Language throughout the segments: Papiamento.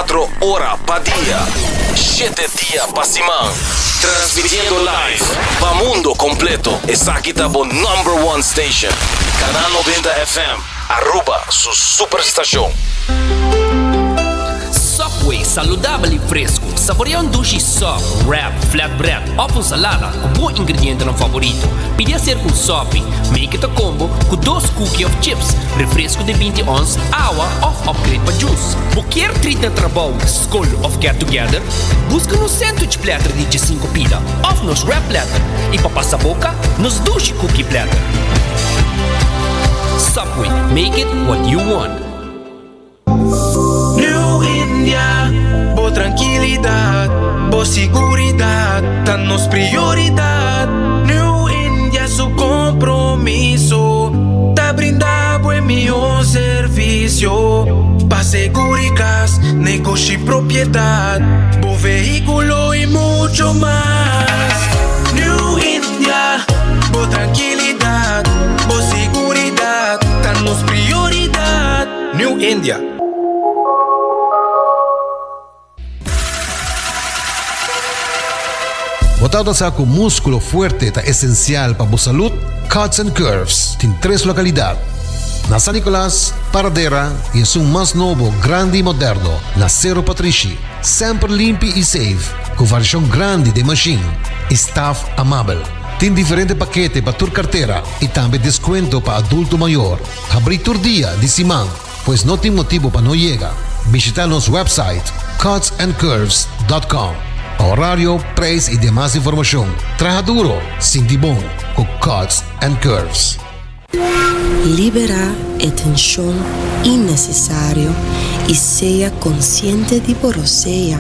24 ora pa dia, shete dia pa siman. Transmitiendo live pa mundo completo. Esaki ta bo number one station. Canal 90 FM, Aruba su superstacion. Subway, saludabel y fresco. Saborea un dushi sub, wrap, flatbread of un salada cu bo ingredientenan favorito. Pidi hacer cu un sopi. Make it a combo cu dos cookie of chips, refresco di binti ons, awa of upgrade pa juice. Bo kier treat na trabou, scol of get together? Busca nos sandwich platter di djesinco pida of nos wrap platter y pa pasa boca, nos dushi cookie platter. Subway, make it what you want. New India, bo trankilidat, bo siguridat ta nos prioridat. New India su kompromiso ta brinda bo e mihó servisio pa seguri kas, negoshi, propiedat, bo vehíkulo i mucho mas. New India, bo trankilidat, bo siguridat ta nos prioridat. New India. Bo tabata sa cu musculo fuerte ta esencial pa bo salud? Cuts and Curves tin tres localidad, na San Nicolas, Paradera y esun mas nobo, grandi y moderno, na Cerro Patrishi. Semper limpi y safe, cu variacion grandi den machine y staff amabel. Tin diferente pakete pa tur cartera y tambe descuento pa adulto mayor. Habrí tur dia di siman, pues no tin motibu pa no yega. Bishitá nos website cutsandcurves dot com pa horario, prijs i demas informashon. Traha duro, sinti bon ku Cuts and Curves. Liberá e tenshon innesesario i sea konsiente di bo rosea.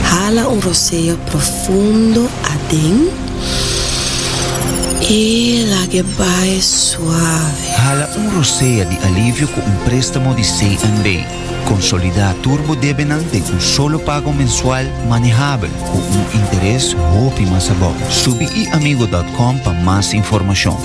Hala un rosea profundo aden i lag'e bai suave. Hala un rosea di alivio ku un préstamo di CNB. Konsolidá tur bo debenan den un solo pago mensual manehabel ku un interes hopi mas abou. Subi iamigo dòt kòm pa mas informashon.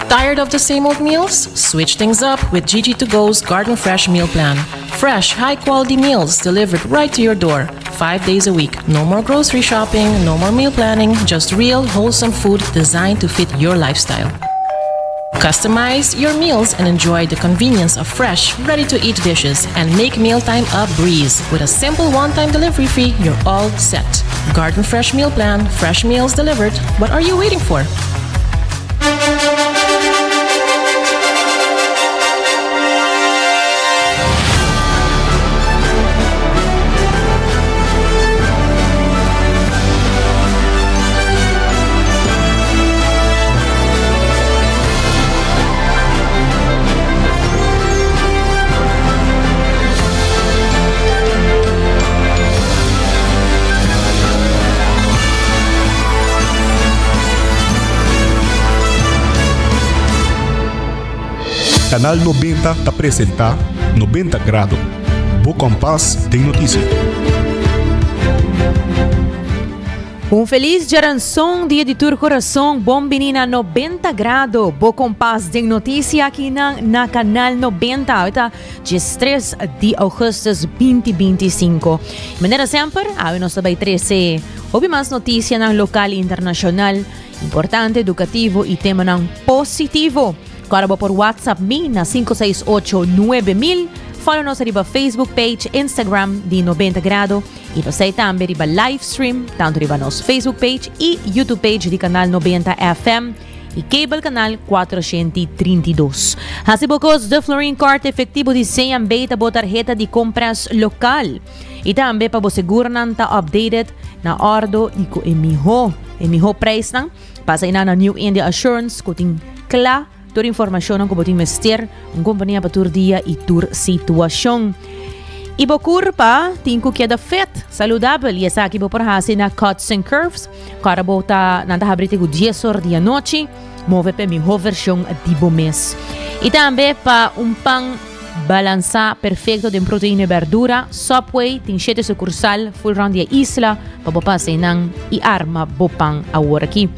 Tired of the same old meals? Switch things up with Gigi to Go's Garden Fresh Meal Plan. Fresh, high quality meals delivered right to your door, five days a week. No more grocery shopping, no more meal planning, just real, wholesome food designed to fit your lifestyle. Customize your meals and enjoy the convenience of fresh, ready to eat dishes and make mealtime a breeze. With a simple one time delivery fee, you're all set. Garden Fresh Meal Plan, fresh meals delivered. What are you waiting for? Canal 90 ta presenta 90 Grado, bo kompas den notisia. Un felis djaranson, dia di tur corazon, bon bini na 90 Grado, bo kompas den noticia aki na, na Canal 90. Awe ta 13 di augustus 2025. Manera semper, awe nos ta bai trece hopi mas noticianan local y internacional, importante, educativo y temanan positivo. Kora bo por WhatsApp mi na 568 9000. Follow nos riba Facebook page, Instagram di 90 Grado y nos ei tambe riba live stream, tanto riba nos Facebook page y YouTube page di Canal 90 FM y cable canal 432. Hasi bo kos de Florin Card efectivo di CMB ta bo tarjeta di compras local. Y tambe pa bo segurnan ta updated na ordo y cu e miho, e miho prijsnan. Pasa ina na New India Assurance cu tin cla tur informacionnan cu bo tin mester, un compania pa tur dia y tur situacion. Y bo curpa tin cu keda fit, saludabel y esaki bo por haci na Cuts and Curves. Kora bo ta, nan ta habri te cu 10 or di anochi. Move p'e miho version di bo mes. Y tambe pa un pan balansa perfecto den proteina y berdura, Subway tin shete sucursal full rond di e isla pa bo pasa einan y arma bo pan awor aki.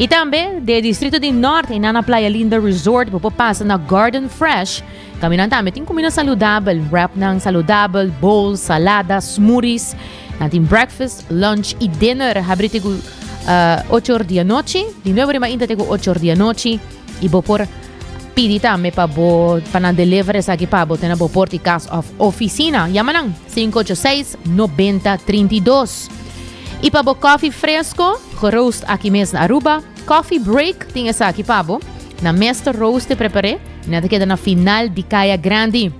Y tambe den distrito di Norte y na Playa Linda Resort bo por pasa na Garden Fresh. Caminda tambe tin cuminda saludabel, wrapnan saludabel, bowls, salada, smoothies. Nan tin breakfast, lunch y dinner. Habri te cu 8 or di anochi, di 9 or di mainta te cu 8 or di anochi. Y bo por pidi tambe pa bo pa nan deliver esaki pa bo te na bo porta di cas of oficina. Yama nan 586 90 32. Y pa bo koffie fresco, geroost aki mes na Aruba, Coffee Break tin esaki pa bo. Nan mes ta roast y prepare, y nan ta keda na final di Caya Grandi.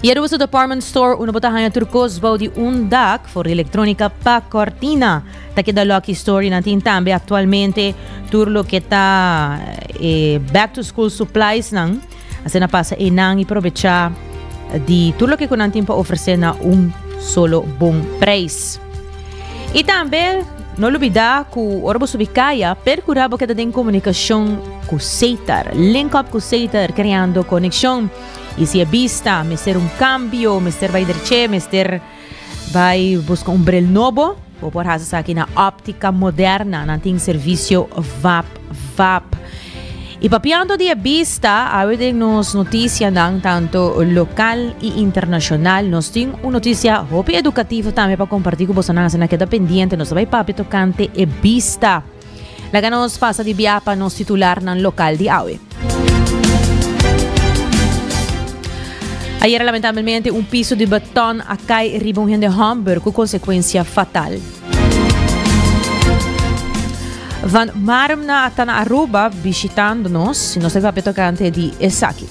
Y Aruba su department store, unda bo ta haña tur cos bou di un dak, for di electronica pa cortina. Ta keda Lucky Store y nan tin tambe actualmente tur loke ta e back to school supplies nan. Asina pasa einan y probecha di tur loke cu nan tin pa ofrece na un solo bon prijs. Y tambe no lubida cu ora bo subi caya, percura bo keda den comunicacion cu Setar. Link up cu Setar, creando conexion. Y si e bista mester un cambio, mester bay dreche, mester bay busca un bril nobo, bo por haci esaki na Optica Moderna. Nan tin servicio vap vap. Y papiando di e bista, awe den nos noticianan tanto local y internacional, nos tin un noticia hopi educativo tambe pa comparti cu bosonan, asina keda pendiente, nos ta bay papia tocante e bista. Laga nos pasa di bia pa nos titularnan local di awe. Ayera lamentablemente un piso di beton a cay riba un hende homber cu consecuencia fatal. Van Marmna ta na Aruba bishitando nos y nos ta papia tocante di esaki.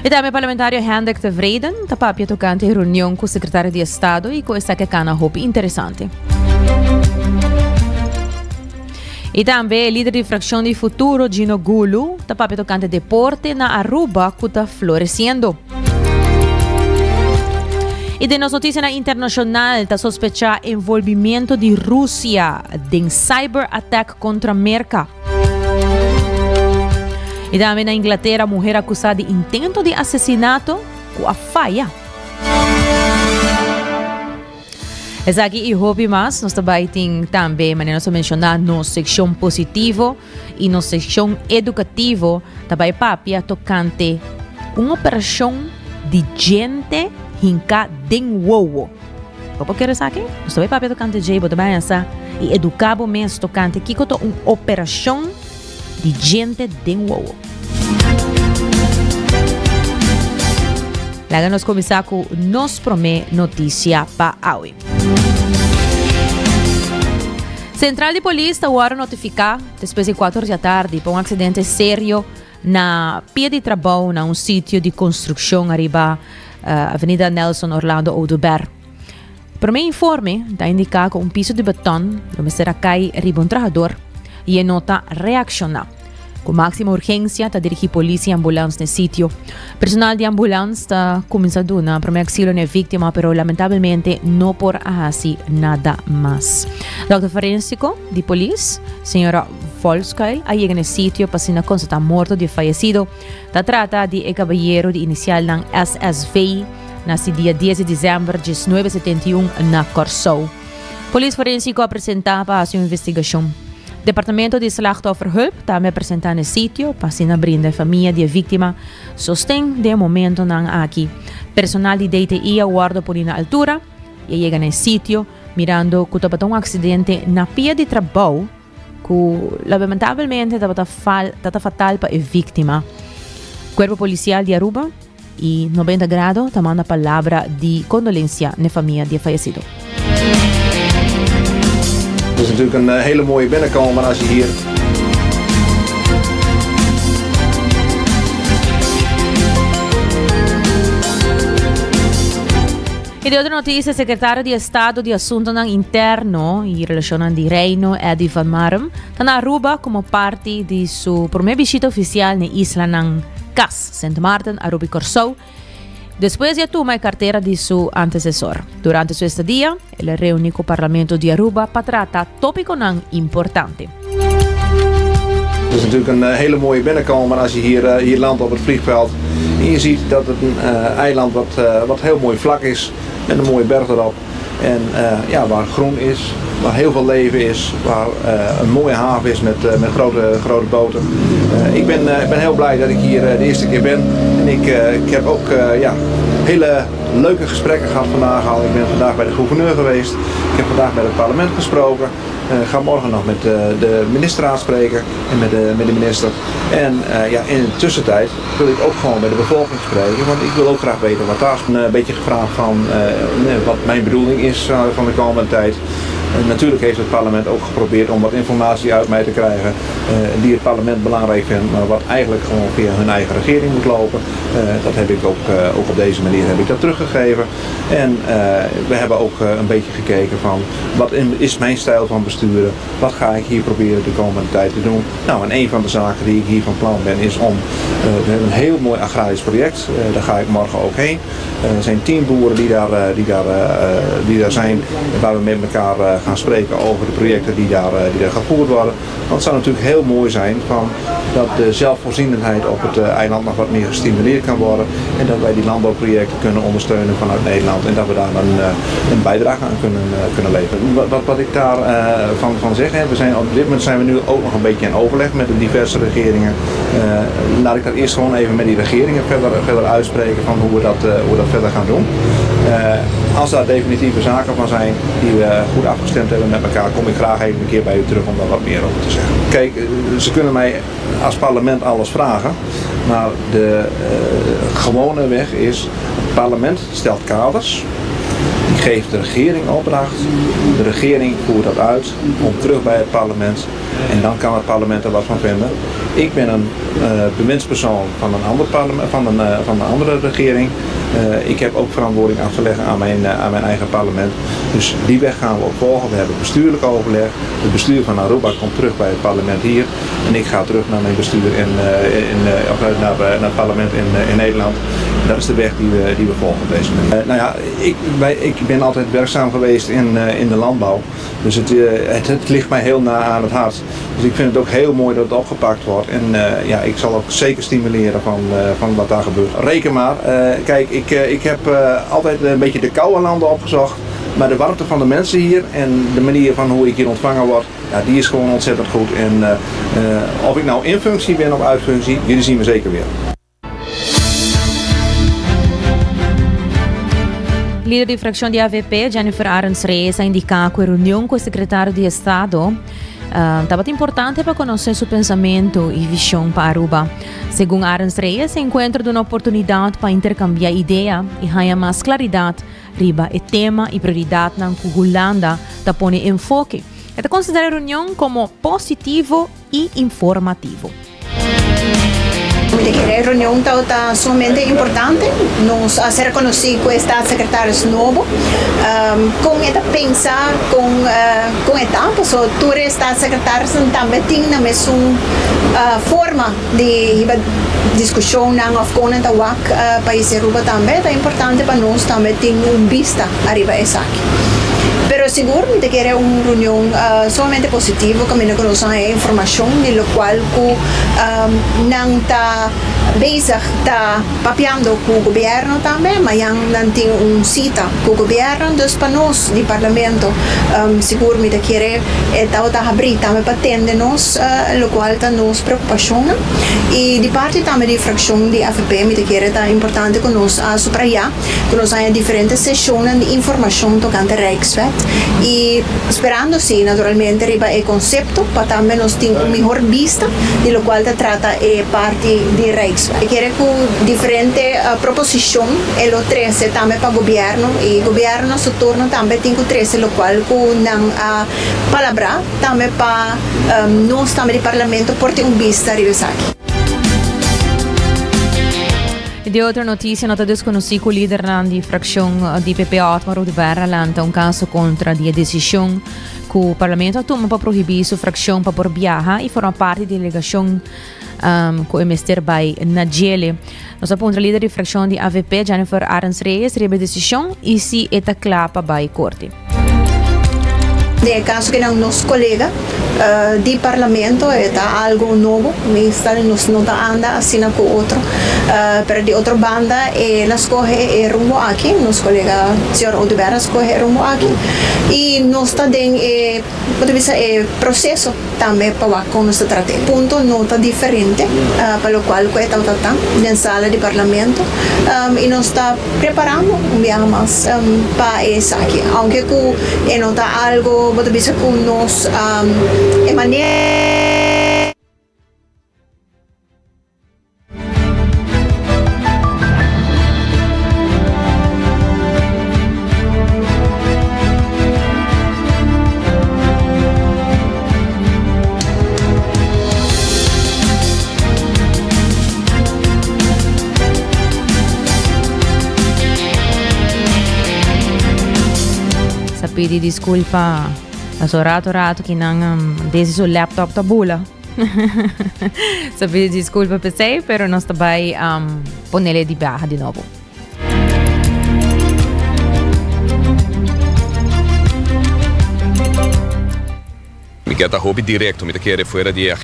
Y tambe parlamentario Hendrik Tevreden ta papia tocante e reunion cu secretario di Estado y cu esaki a cana hopi interesante. Y tambe lider di fraccion di Futuro Gino Gulu ta papia tocante deporte na Aruba cu ta floreciendo. Y den nos noticianan internacional ta sospecha envolvimiento di Rusia den cyber attack contra Merca. Y tambe na Inglaterra muher acusa di intento di asesinato cu a faya. Esaki y hopi mas nos ta bay tin tambe manera nos a menciona nos seccion positivo y nos seccion educativo ta bay papia tocante un operacion di djente hinca den wowo. Bo por kere esaki? Nos ta bay papia tocante dje y bo ta bay hasa y educa bo mes tocante kico ta un operacion di djente den wowo. Laga nos kuminsá ku nos promé notisia pa awe. Sentral di polis ta wòrdu notifiká despues di kuater di atardi pa un aksidente serio na pia di trabou na un sitio di konstrukshon ariba Avenida Nelson Orlando Oduber. Promé informe ta indiká ku un piso di beton lo mester a kai riba un trahador i e no ta reakshoná. Ku máksima urgensia ta dirigí polis i ambulans na e sitio. Personal di ambulans ta kuminsá duna promé auxilio na e víktima pero lamentabelmente no por a hasi nada mas. Dòkter forénsiko di polis, señora Volskuil, a yega na e sitio pa asina konstatá morto di e fayesido. Ta trata di e kabayero di inisialnan SSV. Naci dia dies di december diesnuebe setenta i un na Kòrsou. Polis forensiko a presenta pa hasi un investigashon. Departamento di Slachtofferhulp tambe a presenta na e sitio pa asina brinda e famia di e víktima sosten den e momentonan aki. Personal di DTI a wòrdu poni na altura i a yega na e sitio mirando ku tabata un aksidente na pia di trabou ku lamentabelmente tabata tabata fatal pa e víktima. Kuerpo Polisial di Aruba. Y 90 Grado ta manda palabra di condolencia n'e famia di e fayecido. Dat is natuurlijk een hele mooie binnenkomer als je hier. Y di otro noticia, Secretario di Estado di Asuntonan Interno y Relacionnan di Reino, Eddie van Marum, ta na Aruba como parti di su prome bishita oficial n'e islanan cas. Sint Maarten, Aruba y Kòrsou, despues di a tuma e kartera di su antesesor. Durante su estadia, el a reuni ku Parlamento di Aruba pa trata tópikonan importante. Het is natuurlijk een hele mooie binnenkomer als je hier, hier landt op het vliegveld. En je ziet dat het een eiland wat, wat heel mooi vlak is met een mooie berg erop. En ja, waar groen is, waar heel veel leven is, waar een mooie haven is met, met grote, grote boten. Ik ben, ben heel blij dat ik hier de eerste keer ben. En ik, ik heb ook ja, hele leuke gesprekken gehad vandaag al. Ik ben vandaag bij de gouverneur geweest. Ik heb vandaag bij het parlement gesproken. Ik ga morgen nog met de ministerraad spreken en met de, met de minister. En ja, in de tussentijd wil ik ook gewoon bij de bevolking spreken. Want ik wil ook graag weten wat daar is. Een beetje gevraagd van wat mijn bedoeling is van de komende tijd. En natuurlijk heeft het parlement ook geprobeerd om wat informatie uit mij te krijgen die het parlement belangrijk vindt, maar wat eigenlijk gewoon via hun eigen regering moet lopen. Dat heb ik ook, ook op deze manier heb ik dat teruggegeven. En we hebben ook een beetje gekeken van wat is mijn stijl van besturen, wat ga ik hier proberen de komende tijd te doen. Nou, en een van de zaken die ik hier van plan ben is om, we hebben een heel mooi agrarisch project, daar ga ik morgen ook heen. Er zijn 10 boeren die daar, die daar, die daar zijn, waar we met elkaar gaan spreken over de projecten die daar gevoerd worden. Want het zou natuurlijk heel mooi zijn van dat de zelfvoorzienendheid op het eiland nog wat meer gestimuleerd kan worden. En dat wij die landbouwprojecten kunnen ondersteunen vanuit Nederland en dat we daar een bijdrage aan kunnen leveren. Wat ik daarvan van zeg, hè, we zijn, op dit moment zijn we nu ook nog een beetje in overleg met de diverse regeringen. Laat ik dat eerst gewoon even met die regeringen verder uitspreken van hoe we dat verder gaan doen. Als daar definitieve zaken van zijn die we goed afgestemd hebben met elkaar, kom ik graag even een keer bij u terug om daar wat meer over te zeggen. Kijk, ze kunnen mij als parlement alles vragen, maar de gewone weg is, het parlement stelt kaders, die geeft de regering opdracht, de regering voert dat uit, komt terug bij het parlement en dan kan het parlement er wat van vinden. Ik ben een bewindspersoon van een ander parlement, van een andere regering. Ik heb ook verantwoording af te leggen aan mijn eigen parlement. Dus die weg gaan we ook volgen. We hebben bestuurlijk overleg. Het bestuur van Aruba komt terug bij het parlement hier. En ik ga terug naar mijn bestuur in, of naar het parlement in Nederland. Dat is de weg die we volgen op deze manier. Nou ja, ik ben altijd werkzaam geweest in de landbouw. Dus het ligt mij heel na aan het hart. Dus ik vind het ook heel mooi dat het opgepakt wordt. En ja, ik zal ook zeker stimuleren van wat daar gebeurt. Reken maar. Kijk, ik heb altijd een beetje de koude landen opgezocht. Maar de warmte van de mensen hier en de manier van hoe ik hier ontvangen word, ja, die is gewoon ontzettend goed. En of ik nou in functie ben of uit functie, jullie zien me zeker weer. Lider di fraccion di AVP, Jennifer Arends Reyes, a indica cu e reunion cu e secretario di Estado tabata importante pa conoce su pensamento y vision pa Aruba. Segun Arends Reyes, e encuentro a duna oportunidad pa intercambia idea y haya mas claridad riba e tema y prioridadnan cu Hulanda ta pone enfoke. E ta considera e reunion como positivo y informativo. Mi ta kere e reunion ta sumamente importante. Nos a ser conoci cu e staatssecretaris nobo, con e ta pensa, con e ta, pasobra tur e staatssecretarisnan tambe tin nan mesun forma di hiba discusionnan of con nan ta wak pais Aruba tambe. Ta importante pa nos tambe tin un bista ariba esaki. Pero sigur mi ta kere un reunion sumamente positivo caminda cu nos a haya informacion di locual cu nan ta bezig ta papiando cu gobierno tambe. Mayan nan tin un cita cu gobierno, dus pa nos di parlamento sigur mi ta kere e tabata habri tambe pa tende nos locual ta nos preocupacionnan. Y di parti tambe di fraccion di AVP mi ta kere ta importante cu nos a subraya cu nos haya diferente sesionnan di informacion tocante Rijkswet y sperando si naturalmente riba e concepto pa tambe nos tin un mihor bista di locual ta trata e parti di Rijkswet. E kere cu diferente proposicion e lo trece tambe pa gobierno y gobierno na su turno tambe tin cu trece locual cu nan a palabra tambe pa nos tambe di parlamento por tin un bista riba esaki. Di otro noticia, no ta desconoci cu lidernan di fraccion di PP Otmar Oduber a lanta un caso contra di e decision cu parlamento a tuma pa prohibi su fraccion pa por biaha y forma parti di delegacion cu e mester bay na djele. Nos a puntra lider di fraccion di AVP Jennifer Arends Reyes riba e decision y si e ta cla pa bay corte. Den e caso kinan nos colega di parlamento e ta algo nobo, meestal nos no ta anda asina cu otro, pero di otro banda el a scoge e rumbo aki, nos colega señor Oduber a scoge e rumbo aki y nos ta den e, bo ta bisa e proceso tambe pa wak con nos ta trata e punto no ta diferente pa locual cu e tabata ta den sala di parlamento y nos ta. Preparando un biaha mas pa esaki, aunke ku e no ta algo bo ta bisa ku nos e manera. Sa pidi disculpa Paso rato rato ki nan um, desi su laptop ta bula. Sa pidi disculpa pesei, pero nos ta bai um, ponele di baja di nobo. Mi kier ta hopi directo, mi ta kere fuera di e.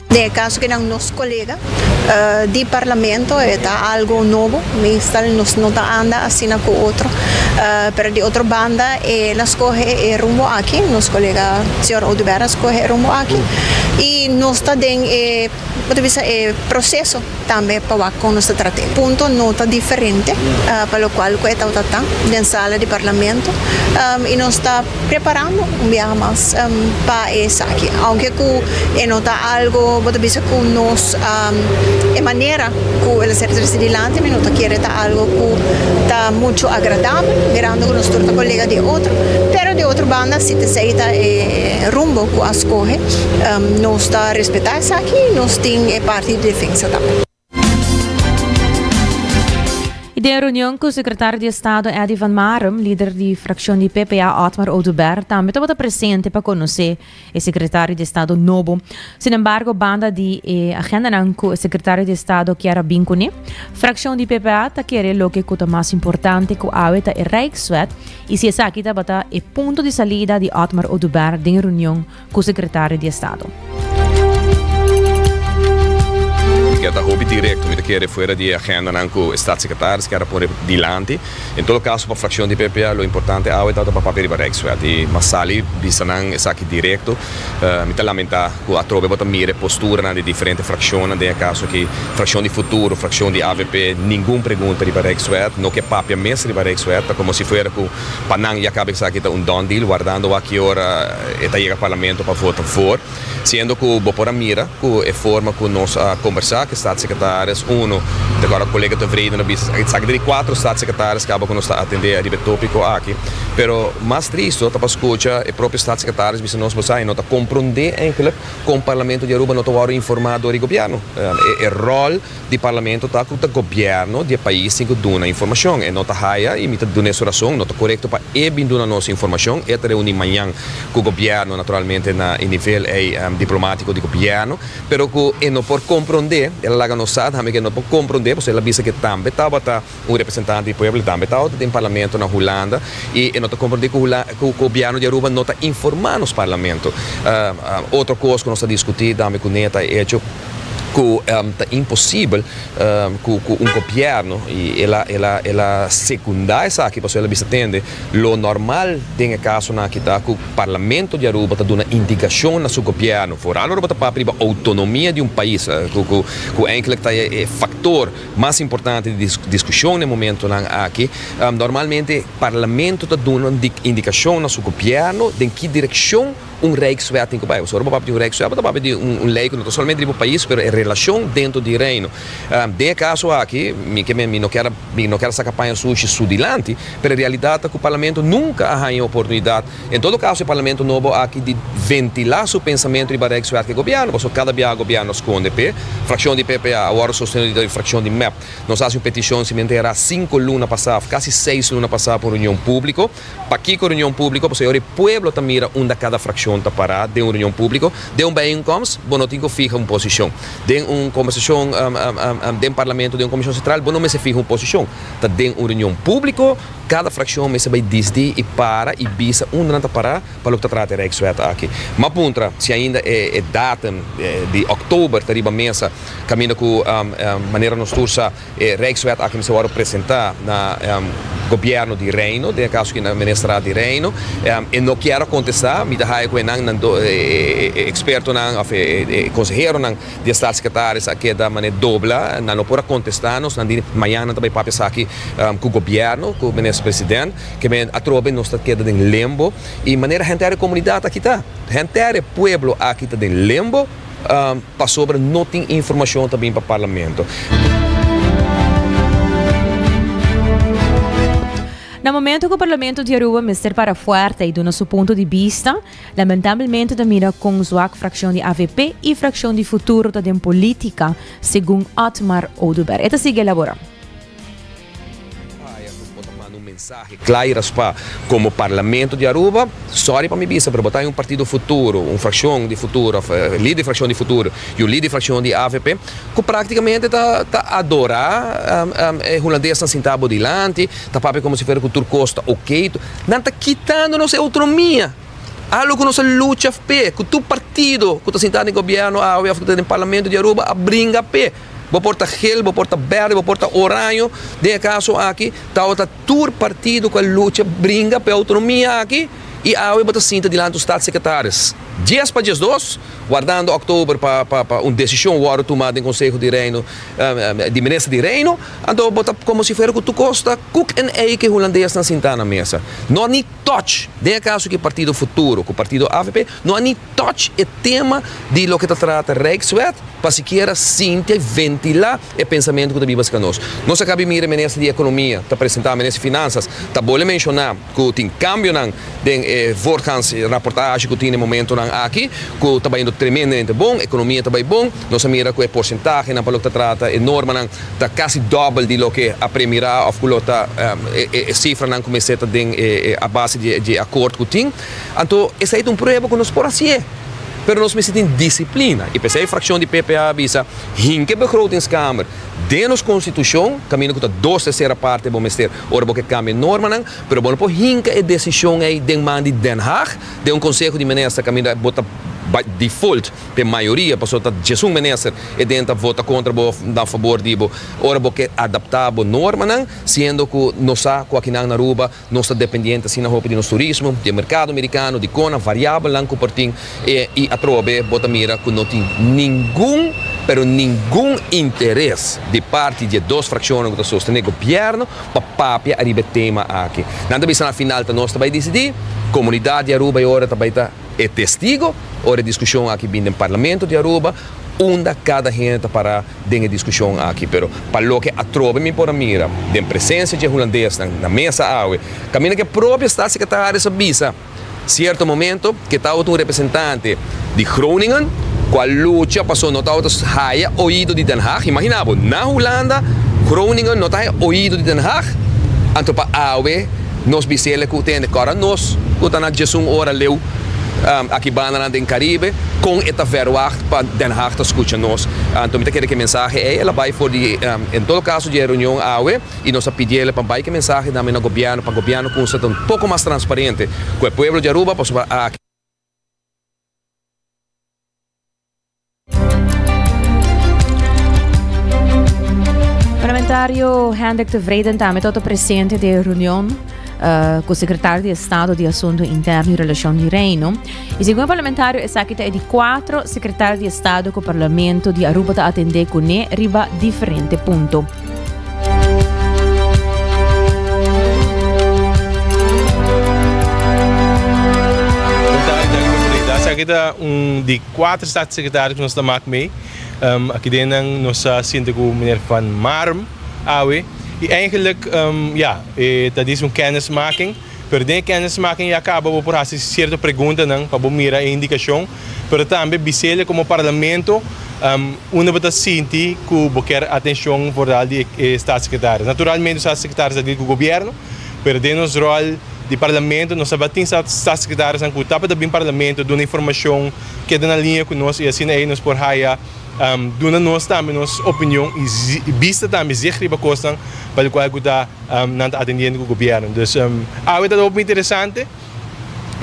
Den e caso kinan nos colega di parlamento e ta algo nobo, meestal nos no ta anda asina cu otro, pero di otro banda el a scoge e rumbo aki, nos colega señor Oduber a scoge e rumbo aki y nos ta den e. Bo ta bisa e proceso tambe pa wak con nos ta trata e punto no ta diferente pa locual cu e tabata ta den sala di parlamento y nos ta preparando un biaha mas pa esaki aunke cu e no ta algo bo ta bisa cu nos e manera cu el a ser trece dilanti mi no ta kere ta algo cu ta mucho agradabel mirando cu nos tur ta colega di otro pero di otro banda si ta esey ta e rumbo cu a scoge. Nos ta respetá esaki i nos tin e parti di defensa tambe. I den reunion ku sekretario di Estado Eddie van Marum, lider di frakshon di PPA Otmar Oduber tambe tabata presente pa konosé e sekretario di Estado nobo. Sinembargo banda di e agendanan ku e sekretario di Estado kier a bin kuné, frakshon di PPA ta kere loke ku ta mas importante ku awe ta e Rijkswet i si esaki tabata e punto di salida di Otmar Oduber den reunion ku sekretario di estado. Mi kier ta hopi direkto, mi ta kere fuera di e agendanan ku e staatssecretaris kier a pone dilanti. En todo kaso pa frakshon di PPA lo importante awe tabata pa papia riba Rijkswet i mas sali bisa nan esaki direkto. Mi ta lamentá ku atrobe bo ta mira e posturanan di diferente frakshonnan, den e kaso aki frakshon di Futuro, frakshon di avp, ningun pregunta riba Rijkswet, no ke papia mes riba Rijkswet, ta komo si fuera ku Pa nan ya caba esaki ta un done deal, wardando wak ki ora e ta yega Parlamento pa vota voor. Siendo cu bo por a mira cu e forma cu nos a combersa cu e Staatssecretaris, uno, ta acorda colega Tevreden a bisa, esaki ta di cuatro Staatssecretaris caba cu nos ta atende ariba e topico aki. Pero mas tristo ta pa scucha e propio Staatssecretaris bisa nos, bo sa, e no ta compronde eigenlijk con Parlamento di Aruba no ta worde informa door di Gobierno. E rol di Parlamento ta cu ta Gobierno di e pais tin cu duna informacion. E no ta haya y mi ta dun'e su razon, no ta corecto pa e bin duna nos informacion. E ta reuni mañan cu Gobierno naturalmente na e nivel ey diplomatico di Gobierno, pero cu e no por compronde, el a laga nos sa tambe cu e no por compronde, pasobra el a bisa cu e tambe tabata un representante di pueblo, e tambe tabata den Parlamento na Hulanda y e no ta compronde cu cu Gobierno di Aruba no ta informa nos Parlamento. Otro cos cu nos ta discuti tambe cu ne ta e hecho cu ta imposibel cu cu un gobierno y el a el a el a secunda esaki pasobra el a bisa tende lo normal den e casonan aki ta cu Parlamento di Aruba ta duna indicacion na su gobierno vooral ora bo ta papia riba autonomia di un pais cu cu cu eigenlijk ta e factor mas importante di discusion na e momentonan aki. Normalmente Parlamento ta duna indicacion na su gobierno den ki direccion un Rijkswet tin ku bai. Pasobra ora bo papia di un Rijkswet bo ta papia di un lei ku no ta solamente riba pais pero e relashon dentro di Reino. Den e kaso aki mi ke mi no kier mi no kier saka paña sushi su dilanti pero e realidat ta ku Parlamento nunka a haña e oportunidat en todo kaso e Parlamento nobo aki di ventilá su pensamentu riba Rijkswet ku e gobièrnu pasobra kada biaha gobièrnu a skonde p'e. Frakshon di PPA awor sostenido dor di frakshon di mep nos a hasi un petishon si mi entera sinku luna pasá òf kasi seis luna pasá pa un reunion públiko. Pakiko reunion públiko? Pasobra e ora e pueblo ta mira unda kada frakshon. frakshon ta pará den un reunion públiko. Den un bijeenkomst bo no tin ku fiha un posishon. Den un kombersashon den parlamento, den un komishon sentral bo no mester fiha un posishon. Ta den un reunion públiko kada frakshon mester bai disdi i para i bisa unda nan ta pará pa loke ta trata e Rijkswet aki. M'a puntra si ainda e datum di òktober ta riba mesa kaminda ku manera nos tur sa E Rijkswet aki mester wòrdu presentá na gobièrnu di Reino, den e kaso aki na Ministerraad di Reino. E no kier a kontestá, mi ta haya ku e nan nan e ekspertonan òf e konseheronan di e staatssecretaris a keda manera dobla, nan no por a kontestá nos, nan di mañana nan ta bai papia esaki ku gobièrnu, ku Minister President, ke men atrobe nos ta keda den limbo i manera henter e komunidat aki ta, henter e pueblo aki ta den limbo. Pasobra no tin informacion ta bin pa Parlamento. Na momento cu Parlamento di Aruba mester para fuerte y duna su punto di bista, lamentablemente ta mira con zwak fraccion di avp y fraccion di Futuro ta den politica, segun Otmar Oduber. E ta sigui elabora. Haya cu bo ta manda un mensahe cla y raspa como Parlamento di Aruba, sorry pa mi bisa pero bo ta un partido Futuro, un fraccion di Futuro of lider di fraccion di Futuro y un lider di fraccion di avp cu practicamente ta ta adora e Hulandesnan sinta bo dilanti, ta papia como si fuera cu tur cos ta ok, nan ta kitando nos e autonomia, algo cu nos a lucha p'e, cu tur partido cu ta sinta den gobierno awe of cu ta den Parlamento di Aruba a bringa p'e. Bo por ta gel, bo por ta berde, bo por ta oraño. Den e kaso aki tabata tur partido ku a lucha bringa pa e outonomia aki i awe bo ta sinta dilanti un staatssecretaris dies pa diesdos wardando oktober pa pa un desishon wòrdu tuma den Konseho di Reino di Minister di Reino. Anto bo ta komo si fuera ku tur kos ta kuk en ei ku e hulandesnan sintá na mesa. No a ni touch den e kaso ki partido Futuro ku partido avp no a ni touch e tema di loke ta trata Rijkswet pa sikiera sinti y ventila e pensamentu ku ta biba serka nos. Nos a kabi mira e Minister di Ekonomia ta presenta, Minister di Finansas ta bole menshona ku tin kambionan den e voortgaans raportahe ku tin e momentonan aki ku ta bayendo tremendamente bon, ekonomia ta bay bon, nos a mira ku e porsentahenan pa loke ta trata e normanan ta kasi dòbel di loke a premirá òf ku lo ta e sifranan ku mester ta den e a base di e akord ku tin. Anto esei ta un prueba ku nos por hasié, pero nos mester tin disiplina i p'esei frakshon di PPA a bisa hinka e begrotingskamer den nos konstitushon kaminda ku ta dos tersera parte bo mester ora bo ke kambia e normanan, pero bo no por hinka e desishon ei den man di Den Haag den un konseho di minister kaminda bo ta by default p'e mayoria pasobra ta djesun minister e den ta vota kontra bo òf na fabor di bo ora bo ke adaptá bo normanan siendo ku nos sa ku akinan na Aruba Nos ta dependiente asina hopi di nos turismo, di e merkado merikano, di kona variabelnan ku por tin i atrobe bo ta mira ku no tin ningun, pero ningun interes di parti di e dos frakshonnan ku ta sostené gobièrnu pa papia ariba e tema aki. Nan ta bisa na final ta nos ta bai disidí, komunidat di Aruba e ora ta bai ta e testigo ora e diskushon aki bin den Parlamento di Aruba unda kada hende ta pará. den e diskushon aki, pero pa loke atrobe mi por a mira den presensia dje hulandesnan na mesa awe, kaminda ku e propio staatssecretaris a bisa sierto momento ke tabata un representante di Groningen ku a lucha pasobra no tabata haya oido di Den Haag. Imagina bo, na Hulanda Groningen no ta haya oido di Den Haag, anto pa awe nos bis'el ku tende kòrda nos ku ta na djesun ora leu aki bandanan den Caribe, kon e ta verwacht pa Den Haag ta skucha nos. Anto mi ta kere ku e mensahe ei el a bai for di en todo kaso di e reunion awe i nos a pidi el pa bai ku e mensahe tambe na gobièrnu pa gobièrnu kumsa ta un poko mas transparente ku e pueblo di Aruba pasobra aki. Parlamentario Hendrik Tevreden tambe tabata presente den e reunion cu secretario di Estado di Asunto Interno y Relacion di Reino. Y segun e parlamentario esaki ta e di cuatro secretario di Estado cu Parlamento di Aruba ta atende cune riba diferente punto. Esaki ta un di kuater staatssecretaris ku nos ta mak mee. Aki den nan nos a sinta ku meneer Van Marum awe. I eigenlijk ya, e ta dis un kennismaking. Pero den e kennismaking ya kaba bo por hasi sierto preguntanan pa bo mira e indikashon. Pero tambe bisele komo parlamento unda bo ta sinti ku bo kier atenshon vooral di e staatssecretaris. Naturalmente staatssecretaris ta dil ku gobierno, pero den nos ròl. di parlamento nos tabatin staatssecretarisnan ku tabata bin parlamento duna informashon, keda na liña ku nos i asina ei nos por haya duna nos tambe nos opinion i bista tambe zicht riba kosnan pa lokual ku ta nan ta atendiendo ku gobièrnu. Dus awe ta hopi interesante.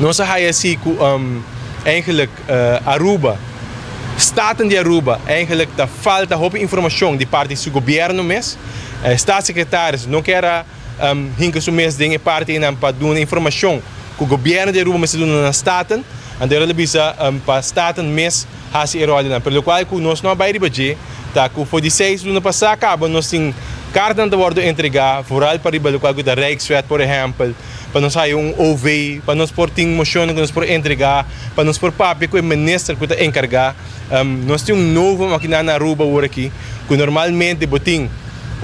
Nos a haya si ku eigenlijk Aruba, Staten di Aruba eigenlijk ta falta hopi informashon di parti su gobièrnu mes. Staatssecretaris no kier a hinka su mes den e parti einan pa duna informashon ku gobièrnu di Aruba mester duna na Staten. Anto el a bisa pa Staten mes hasi e ròl einan. Pero lokual ku nos no a bai riba dje ta ku for di seis luna pasá kaba nos tin kartanan ta wòrdu entregá vooral pa riba lokual ku ta Rijkswet por ehèmpel. pa nos haya un OV, pa nos por tin mocionnan cu nos por entrega, pa nos por papia cu e minister cu ta encarga. Nos tin un novo makina na Aruba awor aki, cu normalmente bo tin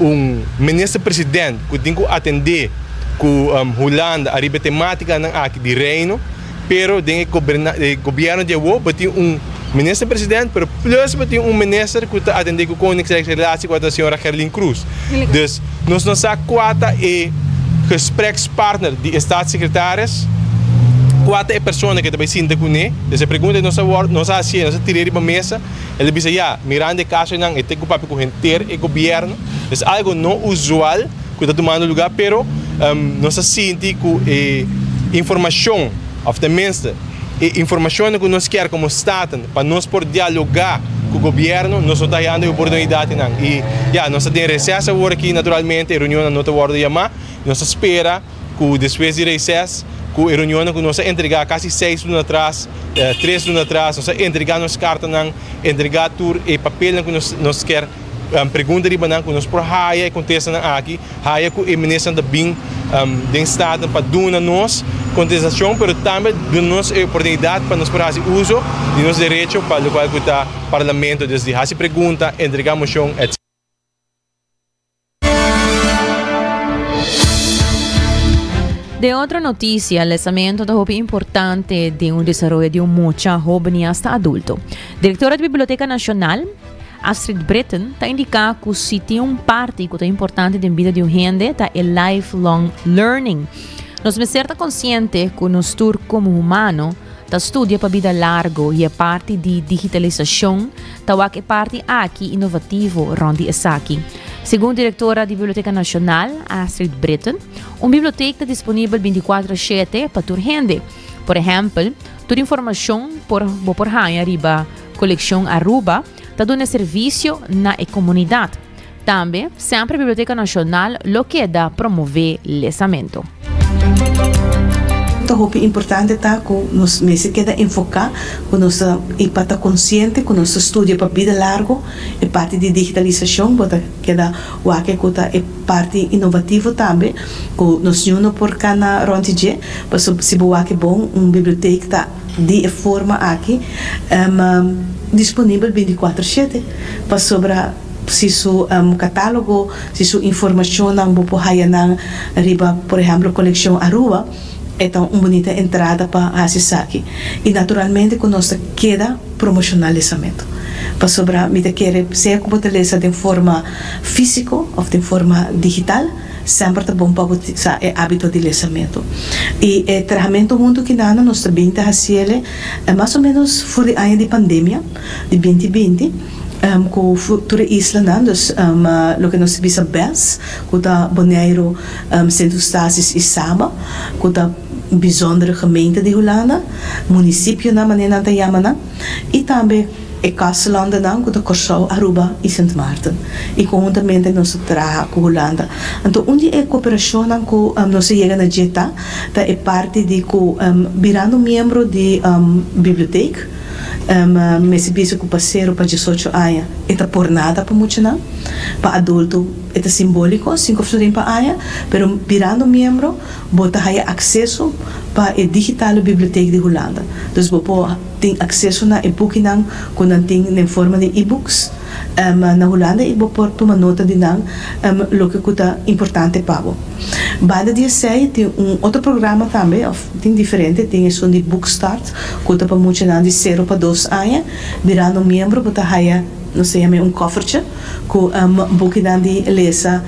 un minister president cu tin cu atende cu Hulanda ariba e tematicanan aki di Reino, pero den e gobierno di awor bo tin un minister president, pero plus bo tin un minister cu ta atende cu Koningsrijksrelatie cu ta señora Gerlien Croes. Dus nos no sa cua ta e gesprekspartner di e staatssecretaris, cua ta e persona cu ta bay sinta cune. Dus e pregunta nos a word, nos a hacié, nos a tir'é riba mesa, el a bisa ya, mirando e casonan e tin cu papia cu henter e gobierno. Dus algo no usual cu ta tumando lugar, pero nos a sinti cu e informacion, of tenminste e informacionnan cu nos kier como Staten pa nos por dialoga cu gobierno, nos no ta hayando e oportunidadnan. Y ya, nos ta den reces awor aki, naturalmente e reunionnan no ta wordo yama. Nos ta spera cu despues di reces, cu e reunionnan cu nos a entrega casi seis luna atras, tres luna atras, nos a entrega nos cartanan, entrega tur e papelnan cu nos kier pregunta riba nan ku nos por haya e kontestanan aki, haya ku e ministernan ta bin den Staten pa duna nos kontestashon, pero tambe duna nos e oportunidat pa nos por hasi uso di nos derecho pa lokual ku ta Parlamento, des di hasi pregunta, entrega moshon, etc. Den otro noticia, lesamento ta hopi importante den un desaroyo di un mucha, hoben y hasta adulto. Directora di Biblioteca Nacional, Astrid Britten, ta indica cu si tin un parti cu ta importante den bida di un hende ta e lifelong learning. Nos mester ta consciente cu nos tur como humano ta studia pa bida largo y e parti di digitalisacion ta wak e parti aki innovativo rond di esaki. Segun directora di Biblioteca Nacional, Astrid Britten, un biblioteca ta disponibel binticuatro shete pa tur hende. Por ehempel, tur informacion por bo por haña riba Coleccion Aruba ta duna servicio na e comunidad. Tambe, semper Biblioteca Nacional lo keda promove lesamento. Ta hopi importante ta ku nos mester keda enfoká ku nos ta i pa ta konsiente ku nos ta studia pa bida largu e parti di digitalisashon bo ta keda wak ku ta e parti inovativo tambe ku nos ñu no por kana rònt di dje pasobra si bo wak bon un bibliotek ta di e forma aki disponibel bintikuater shete pasobra si su catálogo, si su informacionnan bo por haya nan riba, por ehemplo, Coleccion Aruba, e ta un bunita entrada pa haci esaki. Y naturalmente cu nos ta keda promociona lesamento. Pasobra mi ta kere, sea cu bo ta lesa den forma fisico of den forma digital, semper ta bon pa bo sa e habito di lesamento. Y e trahamento hunto kinana nos ta bin ta haciele mas o menos for di aña di pandemia, di binti binti. Ku tur e islanan, dus loke nos ta bisa bes, ku ta Boneiru, Sint Eustatius i Saba, ku ta bijzondere gemeente di Hulanda, munisipionan manera nan ta yama nan, i tambe e kustlandennan ku ta Kòrsou, Aruba i Sint Maarten. I konhuntamente nos ta traha ku Hulanda. Anto un di e koperashonnan ku nos a yega na dje ta, ta e parti di ku birando miembro di bibliotek, Mester bisa ku pa sero pa diesocho aña e ta por nada pa muchanan. Pa adulto e ta simbóliko, sinku florin pa aña, pero birando miembro bo ta haya akseso pa e digitale bibliotek di Hulanda. Dus bo por tin akseso na e bukinan ku nan tin den forma di e-books na Hulanda i bo por tuma nota di nan loke ku ta importante pa bo. Banda di esei tin un otro programa tambe, òf tin diferente, tin esun di Bookstart ku ta pa muchanan di sero pa dos aña. Birando miembro bo ta haya, nos ta yam'é un kòfertje ku bukinan di lesa.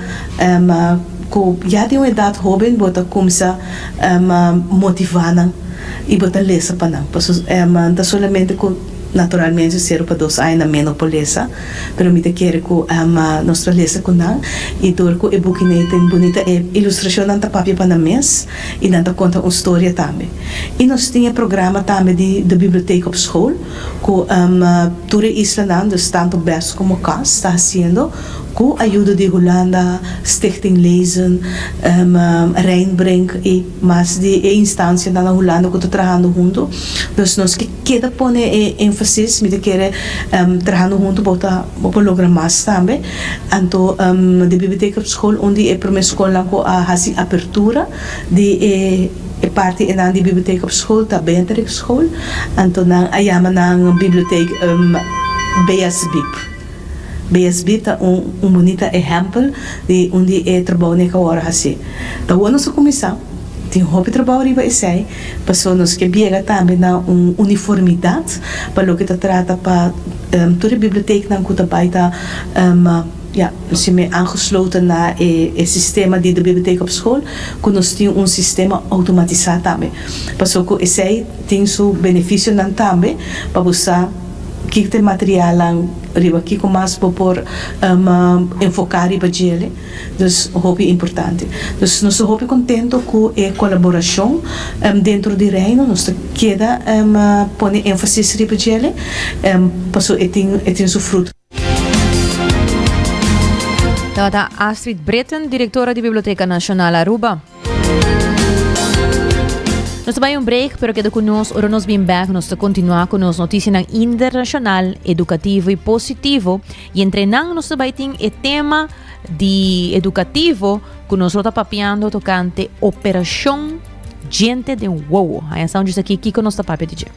ku ya di un edat hóben bo ta kumsa motivá nan i bo ta lesa pa nan. Pasobra ta solamente ku naturalmente sero pa dos aña nan meno por lesa, pero mi ta kere ku nos ta lesa ku nan i dor ku e bukinan tin bunita e ilustrashonnan ta papia pa nan mes i nan ta konta un storia tambe. I nos tin e programa tambe di De Bibliotheek op School ku tur e islanan, dus tantu bes komo kas ta hasiendo ku ayudo di Hulanda, Stichting Lezen, Rijnbrink i mas di e instansianan na Hulanda ku ta trahando huntu. Dus nos ke keda pone e énfasis, mi ta kere trahando huntu bo ta bo por logra mas tambe. Anto De Bibliotheek op School un di e promé skolnan ku a hasi apertura di e E parti enan di biblioteek op school ta Beatrix School, anto nan a yama nan biblioteek BSBIP. BSBIP ta un un bunita ehèmpel di un di e trabounan ku a wòrdu hasí. Ta wou nos a kuminsá, tin hopi trabou riba esei, pasobra nos ke biega tambe na un uniformidat pa loke ta trata pa tur e biblioteeknan ku ta bai ta. Ja, nos tin mee aangesloten na e sistema di de bibliotheek op school, ku nos tin un sistema outomatisá tambe. Pasobra ku esei tin su benefisionan tambe pa bo sa kiko ta e materialnan riba kiko mas bo por enfoká riba djele. Dus hopi importante. Dus nos ta hopi kontento ku e kolaborashon dentro di Reino. Nos ta keda pone énfasis riba djele pasobra e tin e tin su fruto. Tabata Astrid Britten, directora di Biblioteca Nacional Aruba. Nos ta bai un break, pero keda cu nos, ora nos bin back, nos ta continua cu nos noticianan internacional, educativo y positivo. Y entre nan nos ta bai tin e tema di educativo cu nos lo ta papiando tocante Operacion Djente den Wowo. Haya sa un djis aki kico nos ta papia di dje.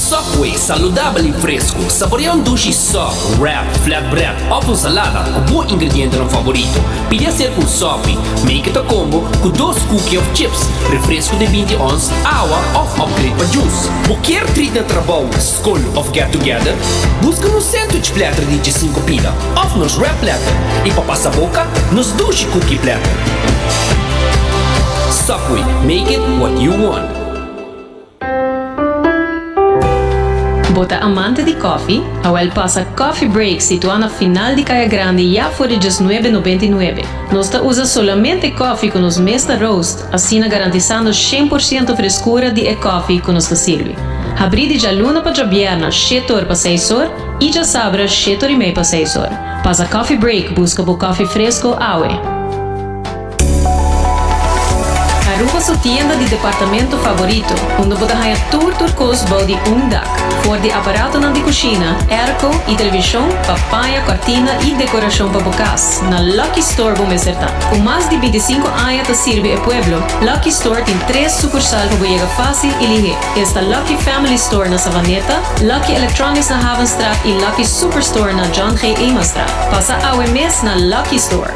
Subway, saludabel y fresco. Saborea un dushi sub, wrap, flatbread of un salada cu bo ingredientenan favorito. Pidi hacer un sopi. Make it a combo cu dos cookie of chips, refresco di 20 ons, awa of upgrade pa juice. Bo kier treat na trabou, scol of get together? Busca nos sandwich platter di 15 pida of nos wrap platter. Y pa pasa boca, nos dushi cookie platter. Subway, make it what you want. Bo ta amante di koffie? Awel pasa Coffee Break situá na final di Kaya Grandi ya for di djesnuebe nobenta i nuebe. Nos ta usa solamente koffie ku nos mes ta roast, asina garantisando 100% freskura di e koffie ku nos ta sirbi. Habrí di djaluna pa djabièrna shete or pa seis or i djasabra shete or i mei pa seis or. Pasa Coffee Break buska bo koffie fresko awe. Aruba su tienda di departamento favorito, unda bo ta haña tur tur kos bou di un dak. For di aparatonan di kushina, airco i televishon pa paña, kòrtina i dekorashon pa bo kas, na Lucky Store bo mester ta. Ku mas di bintisinku aña ta sirbi e pueblo, Lucky Store tin tres sukursal pa bo yega fásil i lihé. Esta Lucky Family Store na Savaneta, Lucky Electronics na Havenstraat i Lucky Superstore na John G. Emastraat. Pasa awe mes na Lucky Store.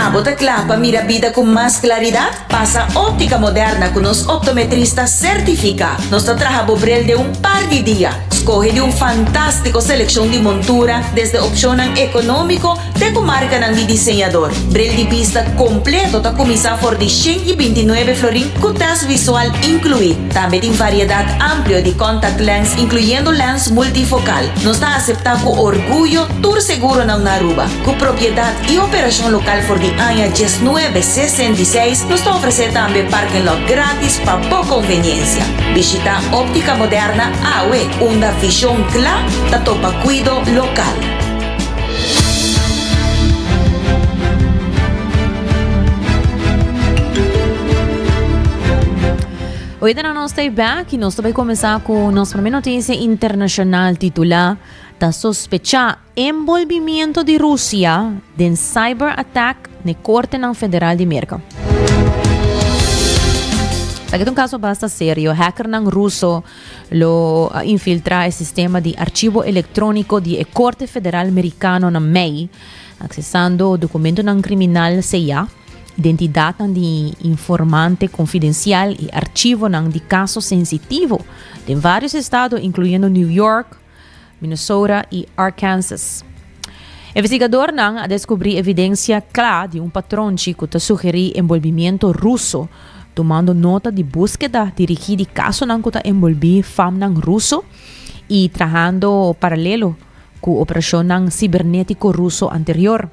Abo ta kla pa mira bida ku mas klaridat? Pasa Óptica Moderna ku nos optometrista sertifiká. Nos ta traha bo bril den un par di dia. Skohe di un fantástiko selekshon di montura, desde opshonnan ekonómiko te ku markanan di diseñador. Bril di bista kompleto ta kuminsá for di 129 florin ku tèst visual inkluí. Tambe tin variedat amplio di contact lens inkluyendo lens multifokal. Nos ta aseptá ku orguyo tur seguronan na Aruba. Ku propiedat i operashon lokal for di aña 1966, nos ta ofresé tambe parking lot grátis pa bo konveniensia. Bishitá Óptica Moderna awe, unda vishon kla ta topa kuido lokal. Hoy ta nos ta back y nos ta bay comenzá cu nos primer noticia internacional titulá Ta sospecha envolvimiento di Rusia den cyber attack n'e cortenan federal di Merca. Esaki ta un caso basta serio. Hackernan ruso lo a infiltra e sistema di archivo electronico di e Corte Federal Mericano na mei, accesando documentonan criminal sellá. Identidatnan di informante konfidensial i archivonan di kaso sensitivo den vários estado, inkluyendo New York, Minnesota i Arkansas. Investigadornan a deskubrí evidensia kla di un patronchi ku ta sugerí enbolbimiento ruso, tumando nota di búskeda dirigí di kasonan ku ta enbolbí famnan ruso i trahando paralelo ku operashonnan sibernétiko ruso anterior.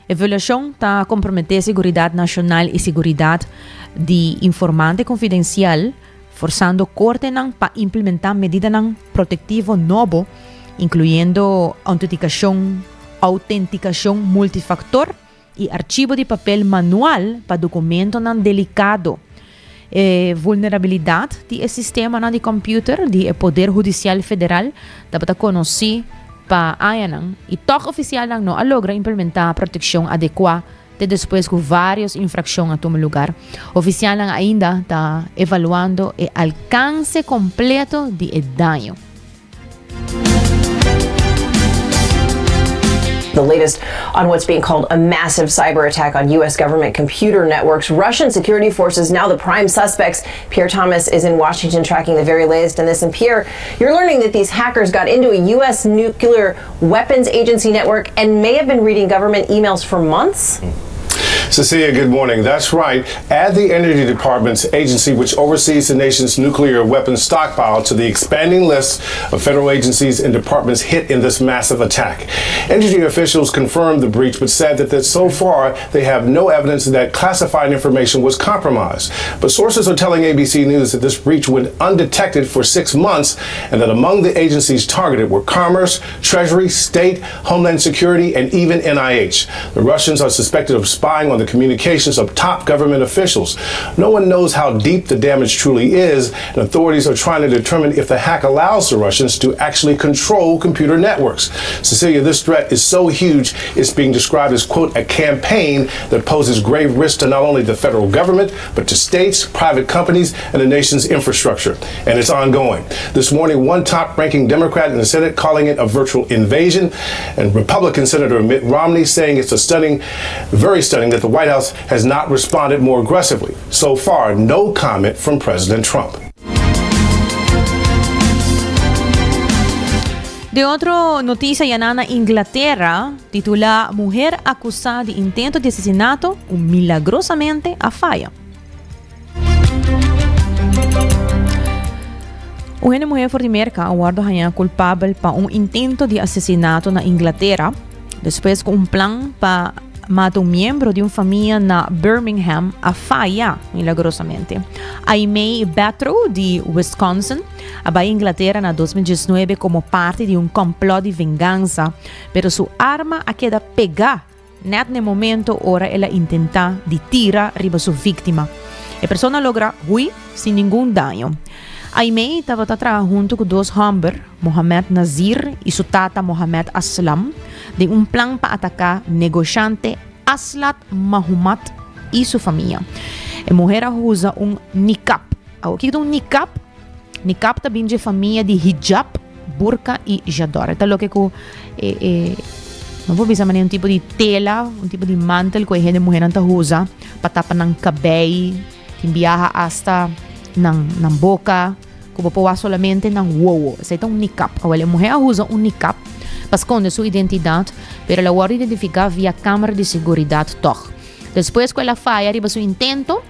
E violashon ta komprometé seguridat nashonal i seguridat di informante konfidensial, forsando kortenan pa implementá medidanan protektivo nobo, inkluyendo outentikashon outentikashon multifaktor i archivo di papel manual pa dokumentonan delikado. E vulnerabilidat di e sistemanan di kòmpiuter di e Poder Hudisial Federal tabata konosí pa añanan i tòg ofisialnan no a logra implementá protekshon adekuá te despues ku vários infrakshon a tuma lugar. Ofisialnan ainda ta evaluando e alkanse kompleto di e daño. The latest on what's being called a massive cyber attack on U.S. government computer networks. Russian security forces now the prime suspects. Pierre Thomas is in Washington tracking the very latest on this. And Pierre, you're learning that these hackers got into a U.S. nuclear weapons agency network and may have been reading government emails for months? Cecilia, good morning. That's right. Add the Energy Department's agency, which oversees the nation's nuclear weapons stockpile, to the expanding list of federal agencies and departments hit in this massive attack. Energy officials confirmed the breach, but said that, that so far they have no evidence that classified information was compromised. But sources are telling ABC News that this breach went undetected for six months and that among the agencies targeted were Commerce, Treasury, State, Homeland Security, and even NIH. The Russians are suspected of spying on the communications of top government officials. No one knows how deep the damage truly is, and authorities are trying to determine if the hack allows the Russians to actually control computer networks. Cecilia, this threat is so huge, it's being described as, quote, a campaign that poses grave risk to not only the federal government, but to states, private companies, and the nation's infrastructure. And it's ongoing. This morning, one top ranking Democrat in the Senate calling it a virtual invasion, and Republican Senator Mitt Romney saying it's a stunning, very stunning that the White House has not responded more aggressively. So far, no comment from President Trump. Den otro notisia yaná na Inglatera, titulá Muher akusá di intento di asesinato ku milagrosamente a faya. Un hende muher for di Merka a wòrdu hañá kulpabel pa un intento di asesinato na Inglatera despues ku un plan pa mata un miembro di un famia na Birmingham a faya milagrosamente. Aimee Betro di Wisconsin a bai Inglatera na 2019 komo parti di un kòmplòt di vengansa, pero su arma a keda pegá Nèt n'e momento ora el a intentá di tira riba su víktima. E persona a logra hui sin ningun daño. Aimee tabata traha huntu ku dos hòmber, Mohamed Nazir i su tata Mohamed Aslam, den un plan pa ataká negoshante Aslat Mahumat i su famia. E muher a usa un niqab. Awor kiko ta un niqab? Niqab ta bin dje famia di hijab, burka i jador. E ta loke ku e e no por bisa manera un tipo di tela, un tipo di mantel ku e hende muhernan ta usa pa tapa nan kabei, tin biaha asta nan nan boka, ku bo por wak solamente nan wowo. Esei ta un niqab. Awel e muher a usa un niqab pa skonde su identidat, pero el a wòrdu identifiká via kamera di seguridat tòg. Despues ku el a faya riba su intento,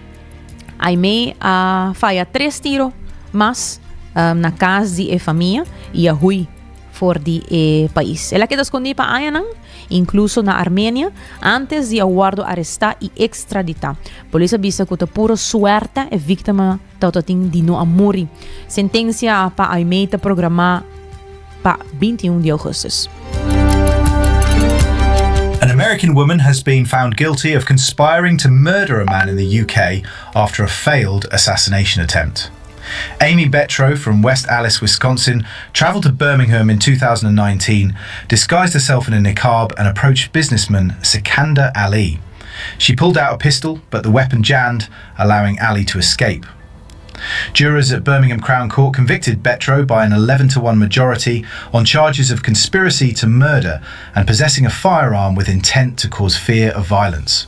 Aimee a faya tres tiro mas na kas di e famia i a hui for di e pais. El a keda skondí pa añanan, inkluso na Armenia, antes di a wòrdu arestá i ekstraditá. Polis a bisa ku ta puro suerte e víktima tabata tin di no a muri. Sentensia pa Aimee ta programá pa 21 di augustus. An American woman has been found guilty of conspiring to murder a man in the UK after a failed assassination attempt. Amy Betro from West Allis, Wisconsin, traveled to Birmingham in 2019, disguised herself in a niqab, and approached businessman Sikander Ali. She pulled out a pistol, but the weapon jammed, allowing Ali to escape. Jurors at Birmingham Crown Court convicted Betro by an 11 to 1 majority on charges of conspiracy to murder and possessing a firearm with intent to cause fear of violence.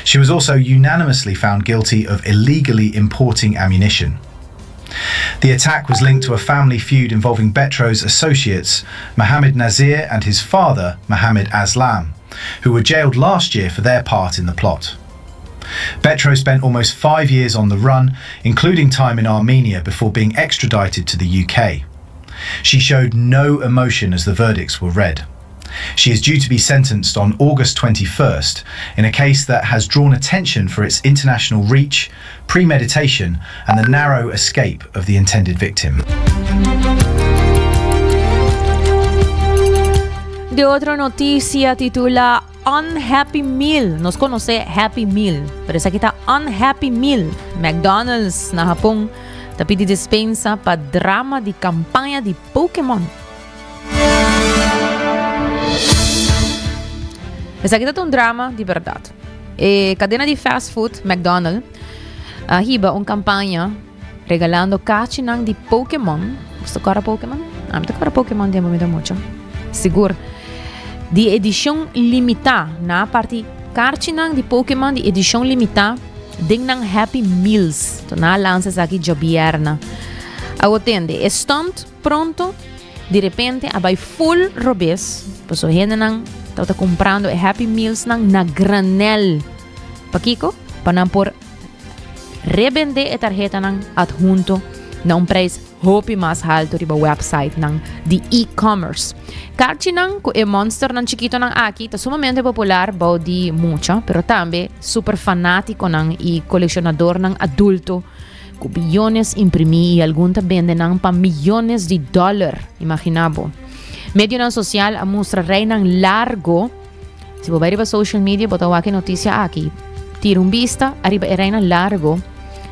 She was also unanimously found guilty of illegally importing ammunition. The attack was linked to a family feud involving Betro's associates, Mohammed Nazir and his father, Mohammed Aslam, who were jailed last year for their part in the plot. Betro spent almost five years on the run, including time in Armenia before being extradited to the UK. She showed no emotion as the verdicts were read. She is due to be sentenced on August 21st in a case that has drawn attention for its international reach, premeditation, and the narrow escape of the intended victim. Di otro noticia titula Unhappy Meal. Nos conoce Happy Meal, pero esaki ta Unhappy Meal. McDonald's na Japon ta pidi despensa pa drama di campaña di Pokemon. Esaki ta un drama di berdad. E cadena di fast food McDonald's a hiba un campaña regalando kachinan di Pokemon. Boso ta kora Pokemon? Ami ta kora Pokemon tempo mi ta mucha. Sigur. Di edicion limita. Na parti karchinan di Pokemon di edicion limita den nan Happy Meals. To na lansa esaki djobierna. Awo tende, e stunt Pronto, di repente a bai full robes, paso hendenan tabata comprando e Happy Mealsnan na granel. Pakiko? Pa nan por rebende e tarhetanan adhunto na un prijs hopi mas halto riba websitenan di e-commerce. Karchinan ku e monsternan chikitonan aki ta sumamente popular bou di mucha, pero tambe super fanatikonan i kolekshonadornan adulto. Ku biyones imprimí i algun ta bende nan pa miyones di dòler. Imaginá bo. Medionan sosial a mustra reinan largo. Si bo bai riba social media bo ta wak e notisia aki. Tira un bista ariba e reinan largo.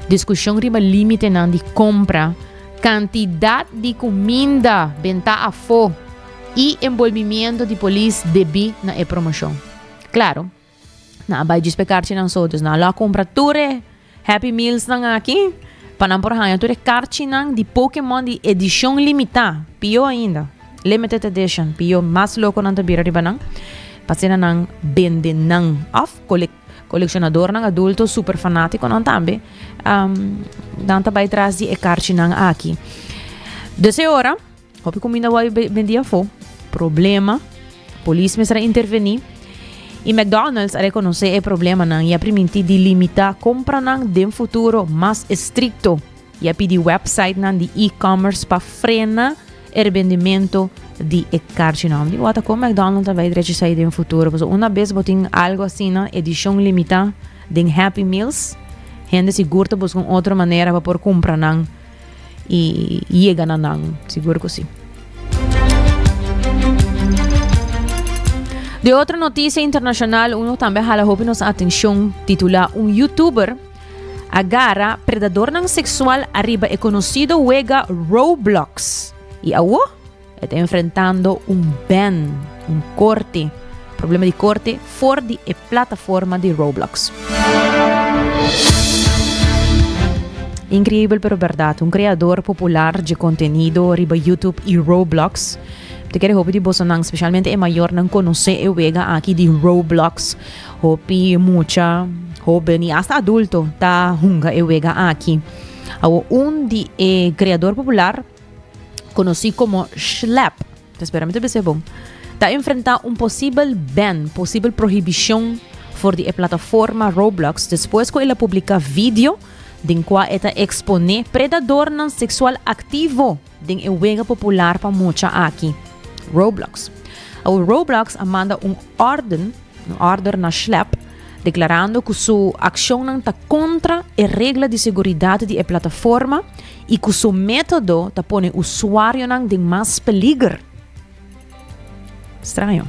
Diskushon riba límitenan di kompra, kantidat di kuminda bentá afó i enbolbimiento di polis debí na e promoshon. Klaro. Nan a bai djis p'e karchinan so, dus nan a lo a kumpra tur e Happy Mealsnan aki pa nan por haña tur e karchinan di Pokemon di edishon limitá, pió ainda, limited edition, pió, mas loko nan ta bira riba nan, pa asina nan bende nan òf kolekshonadornan adulto super fanátikonan tambe nan ta bai tras di e karchinan aki. Dus e ora. Hopi kuminda wou bendí afó. Problema. Polis mester a intervení. I McDonald's a rekonosé e problemanan i a primintí di limitá kompranan den futuro mas estrikto i a pidi wèpsaitnan di e-commerce pa frena e rebendimentu di e karchinan. Di wou ta kon McDonald's ta bai drechi esei den futuro pasobra una bes bo tin algu asina, edishon limitá den Happy Meals, hende sigur ta buska un otro manera pa por kumpra nan. y yega na nan, sigur cu si. De otro noticia internacional, uno tambe hala hopi nos atencion, titula Un youtuber agarra predadornan sexual ariba e conocido wega Roblox. Y awo e ta enfrentando un ban, un corte, problema di corte for di e plataforma di Roblox. Increíbel pero berdad, un creador popular dje contenido riba YouTube y Roblox. Ta kere hopi di bosonan, specialmente e mayornan, conoce e wega aki di Roblox. Hopi mucha, hoben y hasta adulto ta hunga e wega aki. Awo un di e creador popular konosí komo Schlep, ta spera mi ta bisa e bon, ta enfrentá un posibel ban, posibel prohibishon for di e plataforma Roblox despues ku el a publiká video den kua e ta eksponé predadornan seksual aktivo den e wega popular pa mucha aki, Roblox. Awor Roblox a manda un órden, un òrder na Schlep, deklarando ku su akshonnan ta kontra e regla di seguridat di e plataforma i ku su método ta pone usuarionan den mas peliger. Straño.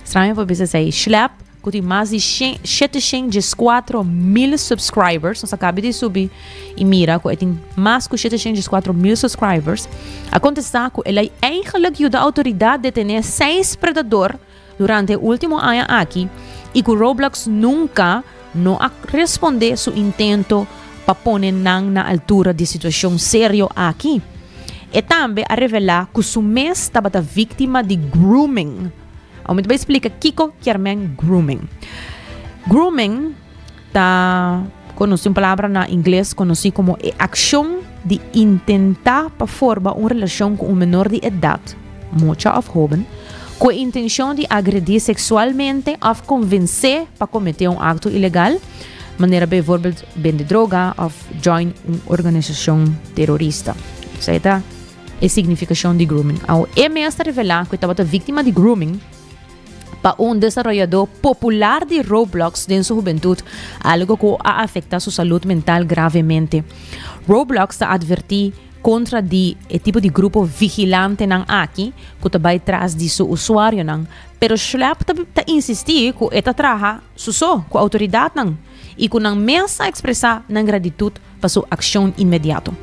Straño pa bisa esei. Schlep, ku tin mas di 714 mil subscribers, nos a kaba di subi i mira ku e tin mas ku 714 mil subscribers, a kontestá ku el a eigenlijk yuda outoridat detené seis predador durante e último aña aki i ku Roblox nunka no a respondé su intento pa pone nan na altura di situashon serio aki. E tambe a revelá ku su mes tabata víktima di grooming. Awor mi ta bai splika kiko kier men grooming. Grooming ta konosí un palabra na ingles konosí komo e akshon. di intentá pa forma un relashon ku un menor di edat, mucha òf hóben, ku e intenshon di agredié seksualmente òf konvensé pa kometé un akto ilegal, manera bijvoorbeeld bende droga òf join un organisashon terorista. Esei ta e signifikashon di grooming. Awo e mes ta revelá ku e tabata víktima di grooming pa un desaroyadó popular di Roblox den su hubentut, algo ku a afektá su salud mental gravemente. Roblox ta advertí kontra di e tipo di grupo vigilantenan aki ku ta bai tras di su usuarionan, pero Schlepp ta ta insistí ku e ta traha su so ku outoridatnan i ku nan mes a ekspresá nan gratitut pa su akshon inmediato.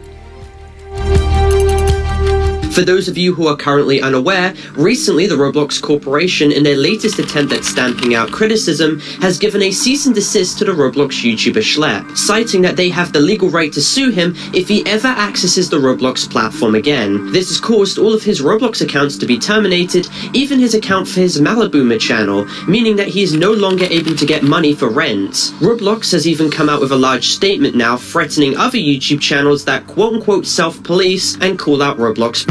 For those of you who are currently unaware, recently the Roblox Corporation, in their latest attempt at stamping out criticism, has given a cease and desist to the Roblox YouTuber Schlepp, citing that they have the legal right to sue him if he ever accesses the Roblox platform again. This has caused all of his Roblox accounts to be terminated, even his account for his Maliboomer channel, meaning that he is no longer able to get money for rent. Roblox has even come out with a large statement now threatening other YouTube channels that quote-unquote self-police and call out Roblox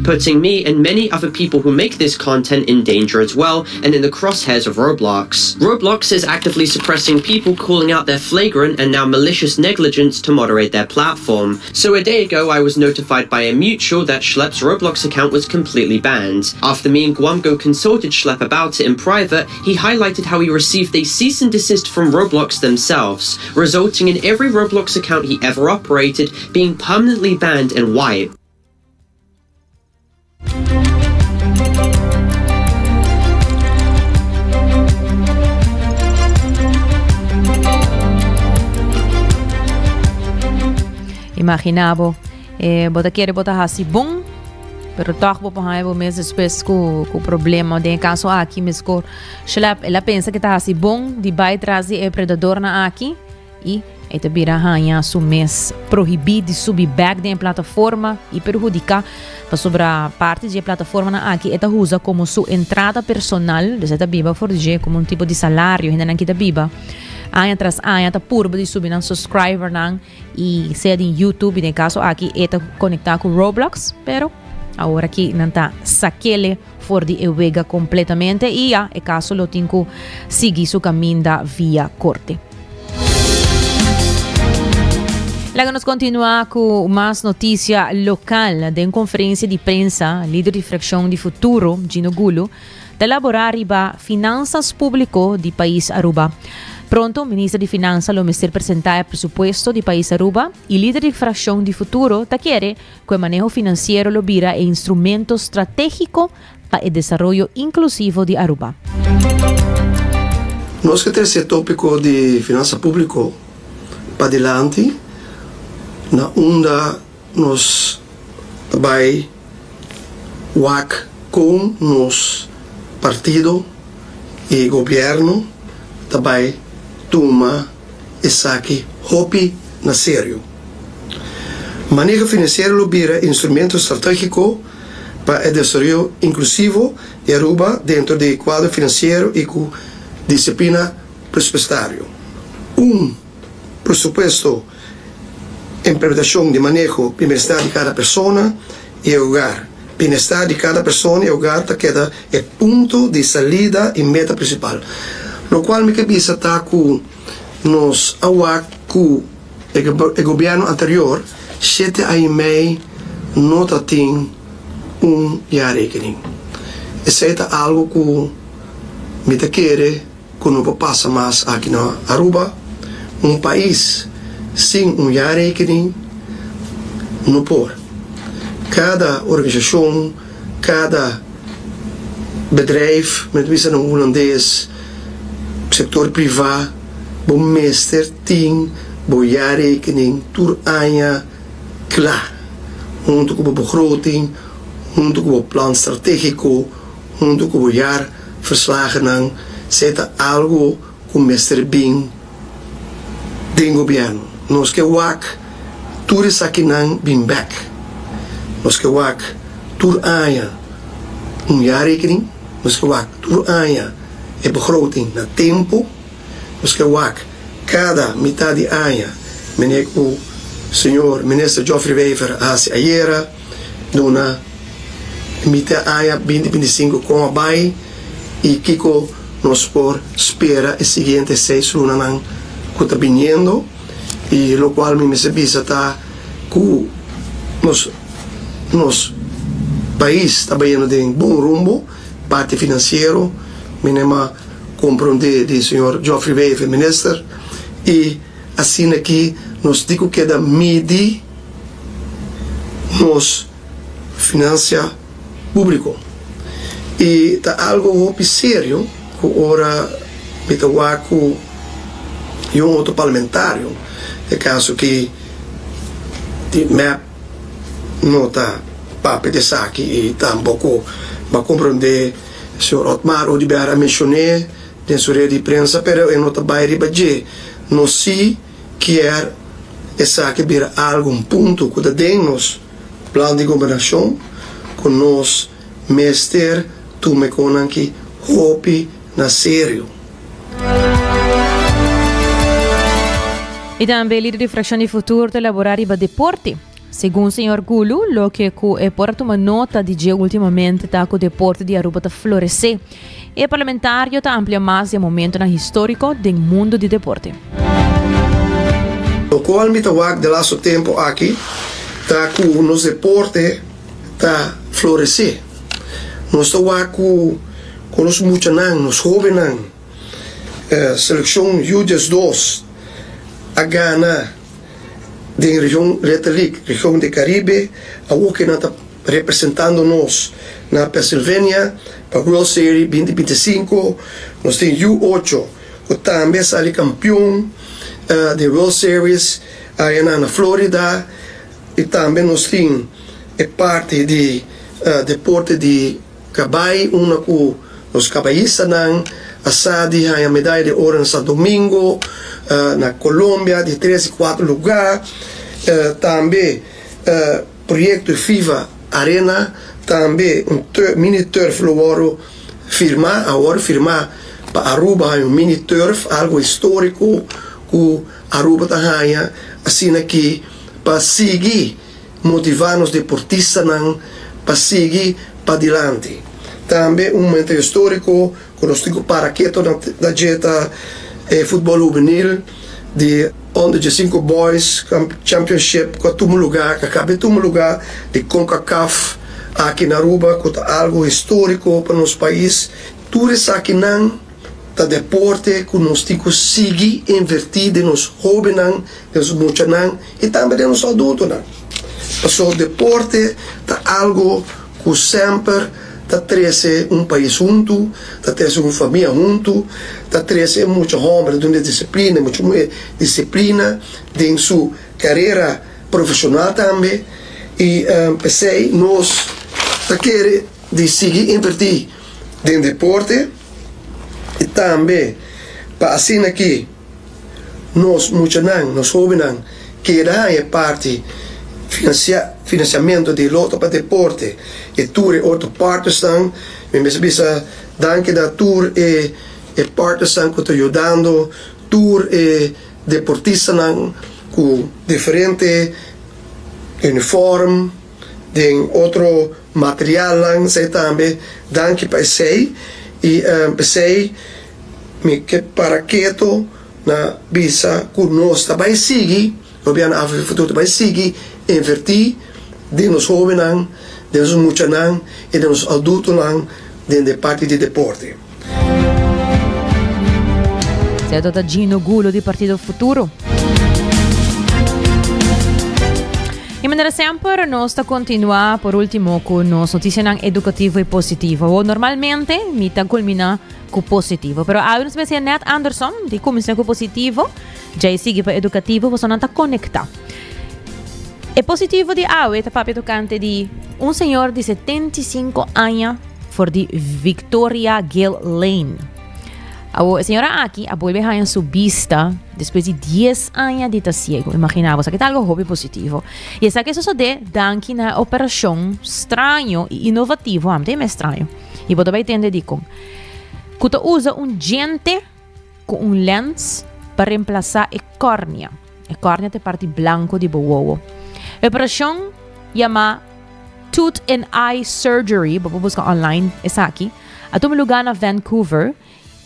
putting me and many other people who make this content in danger as well and in the crosshairs of Roblox. Roblox is actively suppressing people calling out their flagrant and now malicious negligence to moderate their platform. So a day ago I was notified by a mutual that Schlepp's Roblox account was completely banned. After me and Guamgo consulted Schlepp about it in private, he highlighted how he received a cease and desist from Roblox themselves, resulting in every Roblox account he ever operated being permanently banned and wiped. Imaginá bo, eh, bo ta kere bo ta hasi bon, pero toch bo por haña bo mes despues ku ku problema. Den e kaso aki meskor Schlepp el a pensa ke ta hasi bon di bai tras di e predadornan aki i e ta bira haña su mes prohibí di subi bek den e plataforma i perhudiká pasobra parti di e plataformanan aki e ta usa komo su entrada personal, dus e ta biba for di dje komo un tipo di salario hendenan ki ta biba aña tras aña ta purba di subi nan suscribernan. Y sea den YouTube y den caso aki e ta conecta cu Roblox, pero awor aki nan ta sakele for di e wega completamente y ya e caso lo tin cu sigui su caminda via corte. Laga nos continua cu mas noticia local. Den conferencia di prensa, lider di fraccion di Futuro, Gino Gulo, ta elabora riba finanzas publico di pais Aruba. Pronto Minister di Finanza lo mester presenta e presupuesto di pais Aruba y lider di fraccion di Futuro ta kere cu e maneho financiero lo bira e instrumento strategico pa e desaroyo inclusivo di Aruba. Nos ke trese e topico di finanza publico padilanti na unda nos ta bai wak kon nos partido i gobièrnu ta bai tuma esaki hopi na serio. Maneho finansiero lo bira instrumento stratégiko pa e desaroyo inklusivo di Aruba dentro di kuadro finansiero i ku disiplina presupuestario. Un presupuesto Implementacion di maneho bienestar di cada persona y e hogar. Bienestar di cada persona y hogar ta keda e punto di salida y meta principal. Locual mi ke bisa ta cu nos a wak cu e gobierno anterior shete aña y mei no ta tin un jaarrekening. Esey ta algo cu mi ta kere. Ku no por pasa mas aki na Aruba, un pais sin un jaarrekening no por. Kada organisashon, kada bedrijf, men ta bisa na hulandes, sektor privá, bo mester tin bo jaarrekening tur aña kla, huntu ku bo begroting, huntu ku bo plan stratégiko, huntu ku bo jaar. Verslagennan si ta algo ku mester bin den gobièrnu. Nos ke wak tur esakinan bin bèk. Nos ke wak tur aña un jaarrekening, nos ke wak tur aña e begroting na tempu, nos ke wak kada mitad di aña meneer ku. Señor Minister Geoffrey Wever a hasi ayera duna mita aña 2025 kon a bai y kiko nos por spera e siguiente seis lunanan ku ta biniendo y lokual mi mester bisa ta ku nos nos pais ta bayendo den bon rumbo parti finansiero mi nema komprondé di señor Geoffrey Wever minister y Asina ki nos di ku keda midi nos finansia públiko. I ta algu hopi serio ku ora mi ta wak ku un otro parlamentario, e kaso ki di mep no ta papia di esaki i tampoko bo a komprondé señor Otmar Oduber a menshoné. Den su red di prensa pero e no ta bai riba dje. Nos si kier esaki bira algu un punto ku ta den nos plan di gobernashon ku nos mester tuma e konan ki hopi na serio. I tambe lider di frakshon di Futuro ta elabora riba deporte. Segun señor Gulu, loke ku e por a tuma nota di dje ultimamente ta ku deporte di Aruba ta floresé. E parlamentario ta amplia mas di e momentonan historico den mundo di deporte. Locual mi ta wak de lasto tempo aki ta cu nos deporte ta florece. Nos ta wak cu cu nos muchanan, nos hobennan, seleccion U 12 a gana den region Little League, region di Caribe, awor cu nan ta representando nos na Pennsylvania pa World Series 2025. Nos tin U8 ku tambe a sali kampion di World Series aya na Florida i tambe nos tin e parti di deporte di kabai unda ku nos kabayistanan a sa di haña medaya di oro na Santo Domingo, na Colombia di tres i kuater luga. Tambe Proyecto Viva Arena tambe un mini turf lo wòrdu firmá, a wòrdu firmá pa Aruba haña un mini turf, algo historico ku Aruba ta haña asina ki pa sigui motivá nos deportistanan pa sigui padilanti. Tambe un momento historico ku nos tin ku para keto na dje ta e futbòl hubenil di Under 15 Boys Championship ku a tuma lugá, ku a kaba di tuma lugá di Concacaf aki na Aruba ku ta algu históriko pa nos pais. Tur esakinan ta deporte ku nos tin ku sigui invertí den nos hóbennan, den nos muchanan i tambe den nos adultonan. Pasobra deporte ta algu ku semper ta trese un pais huntu, ta trese un famia huntu, ta trese e mucha hòmber ta duna disiplina, e mucha muhé disiplina den su karera profeshonal tambe. I p'esei nos ta kere di sigui invertí den deporte i tambe pa asina ki nos muchanan, nos hóbennan keda haña e parti finansia, finansiamentu di Loto pa Deporte i tur e otro partnersnan. Mi mester bisa danki na tur e e partnersnan ku ta yudando tur e deportistanan ku diferente uniform, den otro materialnan, esei tambe danki pa esei i p'esei. Mi ke para keto na bisa ku nos ta bai sigui, Gobièrnu Afrika Futuro ta bai sigui invertí den nos hóbennan, den nos muchanan i den nos adultonan den de parti di deporte. Esei ta Gino Gulo di Partido Futuro. Y manera semper nos ta continua por ultimo cu nos noticianan educativo y positivo. Normalmente mi ta culmina ku positivo. Pero awe nos mester net andersom, di kuminsá ku positivo, djei sigui pa edukativo, pasobra nan ta konektá. E positivo di awe ta papia tokante di un señor di 75 aña for di Victoria Gale Lane. Awo, e señora aki a bolbe haña su bista despues di 10 aña di ta ciego. Imagina bo, esaki ta algo hopi positivo. Y esaki a sosode danki na e operacion straño y innovativo, am ta yama straño. I bo ta bai tende dikon. Ku ta usa un djente ku un lens pa remplasá e kòrnia. E kòrnea ta e parti blanku di bo wowo. E operashon yamá Tooth and Eye Surgery, bo por buska online esaki, a tuma lugá na Vancouver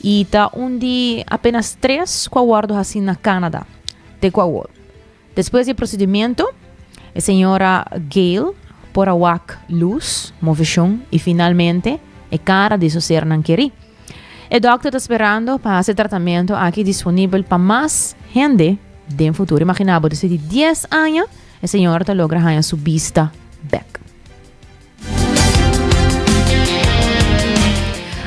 i ta un di apenas tres ku a wòrdu hasí na Canada te ku awor. Despues di e prosedimentu, e señora Gail por a wak lus, moveshon i finalmente e kara di su sernan kerí. E dòkter ta sperando pa hasi e tratamentu aki disponibel pa mas hende den futuro. Imaginá bo, despues di dies aña e señora ta logra haña su bista bèk.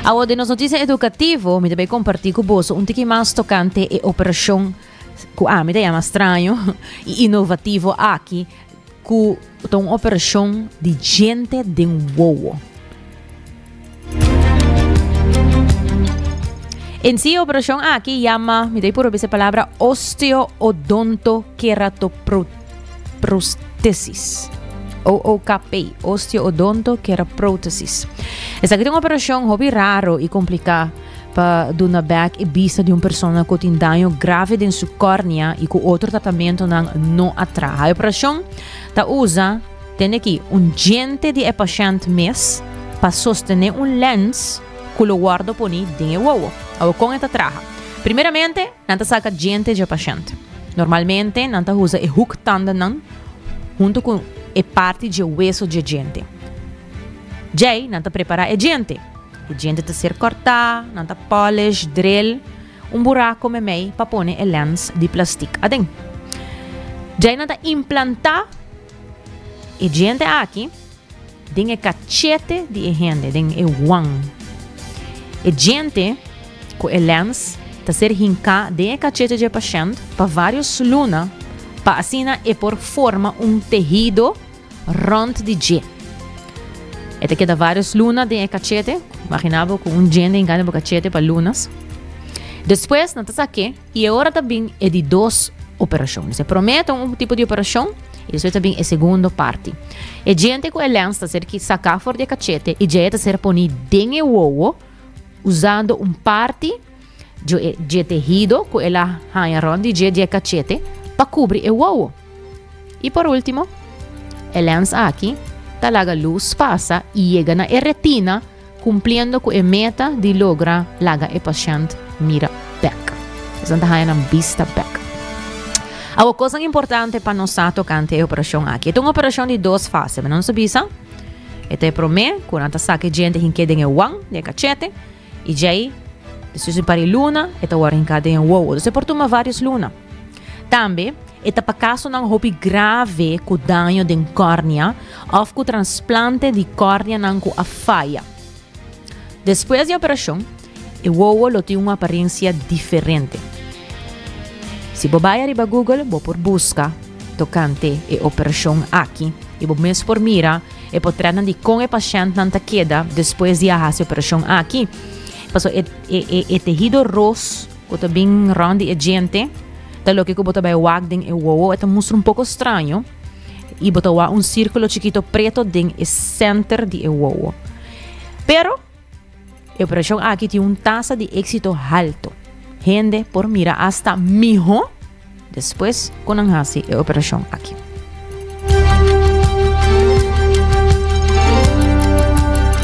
Awor den nos notisia edukativo mi ta bai kompartí ku boso un tiki mas tokante e operashon ku ami ta yama straño i inovativo aki ku ta un operashon di djente den wowo. En si e operashon aki yama, mi ta puro bisa e palabra, osteoodontokeratoprostesis. OOKP, osteoodontokeraprótesis. Esaki ta un operashon hopi raro i kompliká pa duna bèk e bista di un persona ku tin daño grave den su kòrnea i ku otro tratamentonan no a traha. E operashon ta usa, tende aki, un djente di e pashènt mes pa sostené un lèns ku lo wòrdu poni den e wowo. Awor kon e ta traha? Primeramente, nan ta saka djente dje pashènt. Normalmente nan ta usa e hoektandennan huntu ku e parti dje weso dje djente. Djei nan ta prepará e djente. E djente ta ser kòrtá, nan ta polish, drill, un burako meimei pa pone e lens di plastik aden. Djei nan ta implantá e djente aki den e kachete di e hende, den e wang. E djente ku e lens ta ser hinká den e kachete dje pashènt pa vários luna pa asina e por forma un tehido rònt di dje. E ta keda vários luna den e kachete. Imaginá bo ku un djente hinká den bo kachete pa lunas. Despues nan ta sak'é i e ora ta bin e di dos operashon. E promé ta un tipo di operashon i despues ta bin e segundo parti. E djente ku e lèns ta ser saká for di e kachete i dje ta ser poní den e wowo usando un parti dje tehido ku el a haña rònt di dje di e kachete pa kubri e wowo. I por último, e lèns aki ta laga lus pasa i yega na e retina kumpliendo ku e meta di logra laga e pashènt mira bèk. Esnan ta haña nan bista bèk. Awor, kosnan importante pa nos sa tokante e operashon aki. E ta un operashon di dos fase. Mi nos a bisa, e ta e promé ku nan ta saka e djente hink'é den e wan di e kachete i djei despues di un par di luna e ta wòrdu hinká den e wowo. Dus e por tuma vários luna. Tambe e ta pa kasonan hopi grave ku daño den kòrnea òf ku transplante di kòrneanan ku a faya. Despues di e operashon, e wowo lo tin un aparensia diferente. Si bo bai ariba Google, bo por buska tokante e operashon aki i bo mes por mira e potrètnan di kon e pashèntnan ta keda despues di a hasi e operashon aki. Pasobra e tehido ros Ku ta bin rònt di e djente, ta loke ku bo ta bai wak den e wowo, e ta mustra un poko straño i bo ta wak un sírkulo chikito preto den e sènter di e wowo. Pero, e operashon aki tin un tasa di éksito haltu. Hende por mira asta mihó Despues ku nan hasi e operashon aki.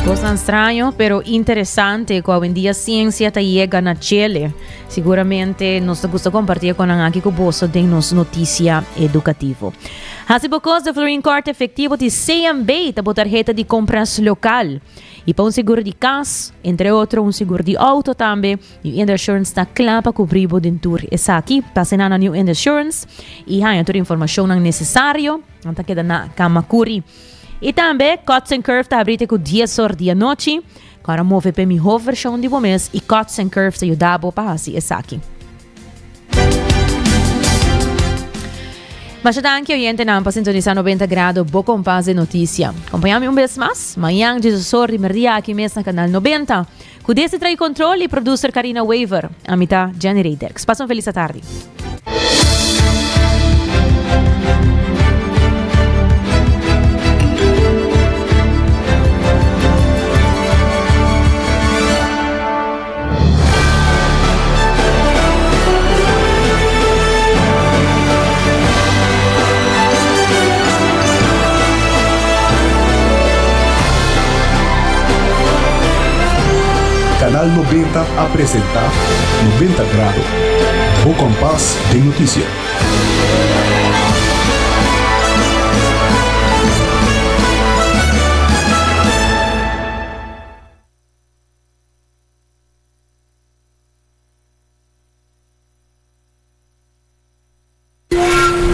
Kosnan straño pero interesante ku awendia siensia ta yega na chele. Siguramente nos ta gusta kompartí e konan aki ku boso den nos notisia edukativo. Hasi bo kos de Florin Kort efektivo di CMB ta bo tarheta di kompras lokal. I pa un seguro di kas, entre otro un seguro di outo tambe. New India Assurance ta kla pa kubri bo den tur esaki. Pasa na New India Assurance i haña tur informashonnan nesesario. Nan ta keda na Kamakuri. I tambe Cuts and Curve ta habri te ku dies or di anochi. Kòrda move p'e mihó vershon di bo mes i Cuts and Curve ta yuda bo pa hasi esaki. Masha danki oyentenan pa sintonisa 90 Grado, bo kompas de notisia. Kompaña mi un bes mas mañan diesos or di merdia aki mes na Kanal 90. Cu deste trae control y producer Carina Wever. Ami ta Jenny Rey Dirks. Pasa un feliz atardi. 90 a presenta 90 Grado, bo kompas den notisia.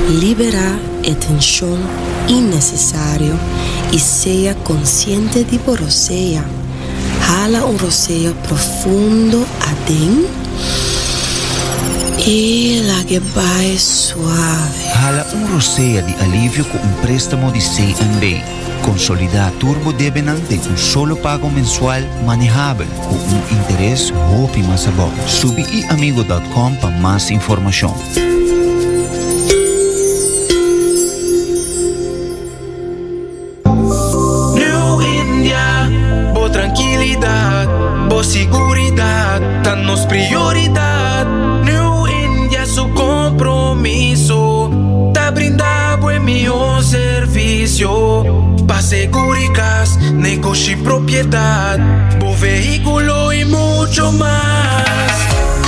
Liberá e tenshon innesesario i sea konsiente di bo rosea. Hala un rosea profundo aden i lag'e bai suave. Hala un rosea di alivio ku un préstamo di CNB. Konsolidá tur bo debenan den un solo pago mensual manehabel ku un interes hopi mas abou. Subi iamigo dòt com pa mas informashon. New India, bo trankilidat, bo siguridat ta nos prioridat. New India su kompromiso ta brinda bo e mihó servisio pa seguri kas, negoshi, propiedat, bo vehíkulo i mucho mas.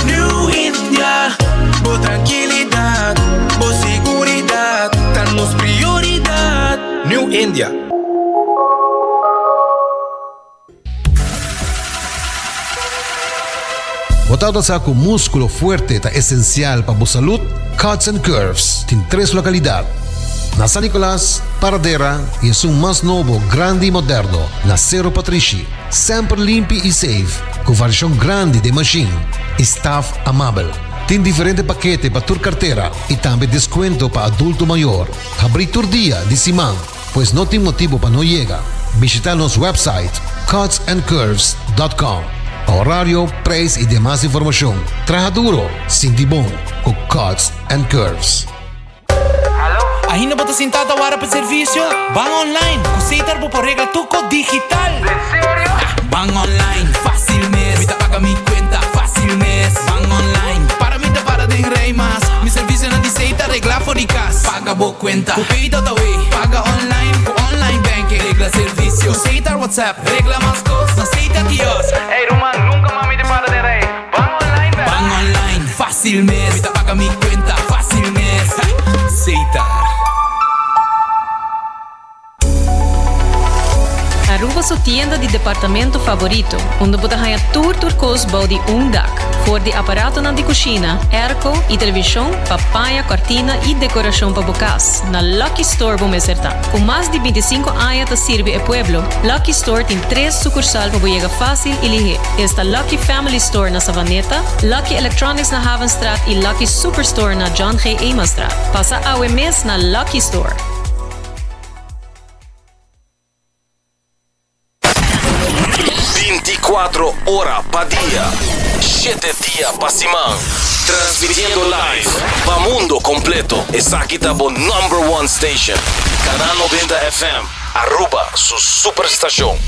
New India, bo trankilidat, bo siguridat ta nos prioridat. New India. Bo tabata sa ku múskulo fuerte ta esensial pa bo salud? Cuts and Curves tin tres lokalidat, na San Nicolas, Paradera i esun mas nobo, grandi i moderno, na Sero Patrishi. Semper limpi i safe, ku variashon grandi den mashin i staf amabel. Tin diferente pakete pa tur kartera i tambe deskuento pa adulto mayor. Habrí tur dia di siman, pues no tin motibu pa no yega. Bishita nos website cutsandcurves.com pa horario, prijs i demas informashon. Traha duro, sinti bon ku Cuts and Curves. Ainda bo ta sintá ta wara pa servisio? Ban online! Ku Setar bo por regla tur kos digital! Den serio? Ban online, fásil mes! Mi ta paga mi kuenta, fásil mes! Ban online, para mi ta para den rei mas! Mi servisionan di Setar reglá for di kas! Paga bo kuenta ku Pay.awe! Paga online ku online banking! Regla servisio ku Setar WhatsApp! Regla mas kos na Setar kiosk! Ey ruman, nunka mas mi ta para den rei! Ban online bek! Ban online, fácil mes! Mi ta paga mi cuenta, fácil mes! Setar. Aruba su tienda di departamento favorito, unda bo ta haña tur tur kos bou di un dak. For di aparatonan di kushina, airco i televishon pa paña, kòrtina i dekorashon pa bo kas, na Lucky Store bo mester ta. Ku mas di bintisinko aña ta sirbi e pueblo, Lucky Store tin tres sukursal pa bo yega fásil i lihé. Esta Lucky Family Store na Savaneta, Lucky Electronics na Havenstraat y Lucky Superstore na John G. Emanstraat. Pasa awe mes na Lucky Store. Binticuatro ora pa dia, shete dia pa siman. Transmitiendo live pa mundo completo. Esaki ta bo number one station. Canal 90 FM, Aruba su superstacion.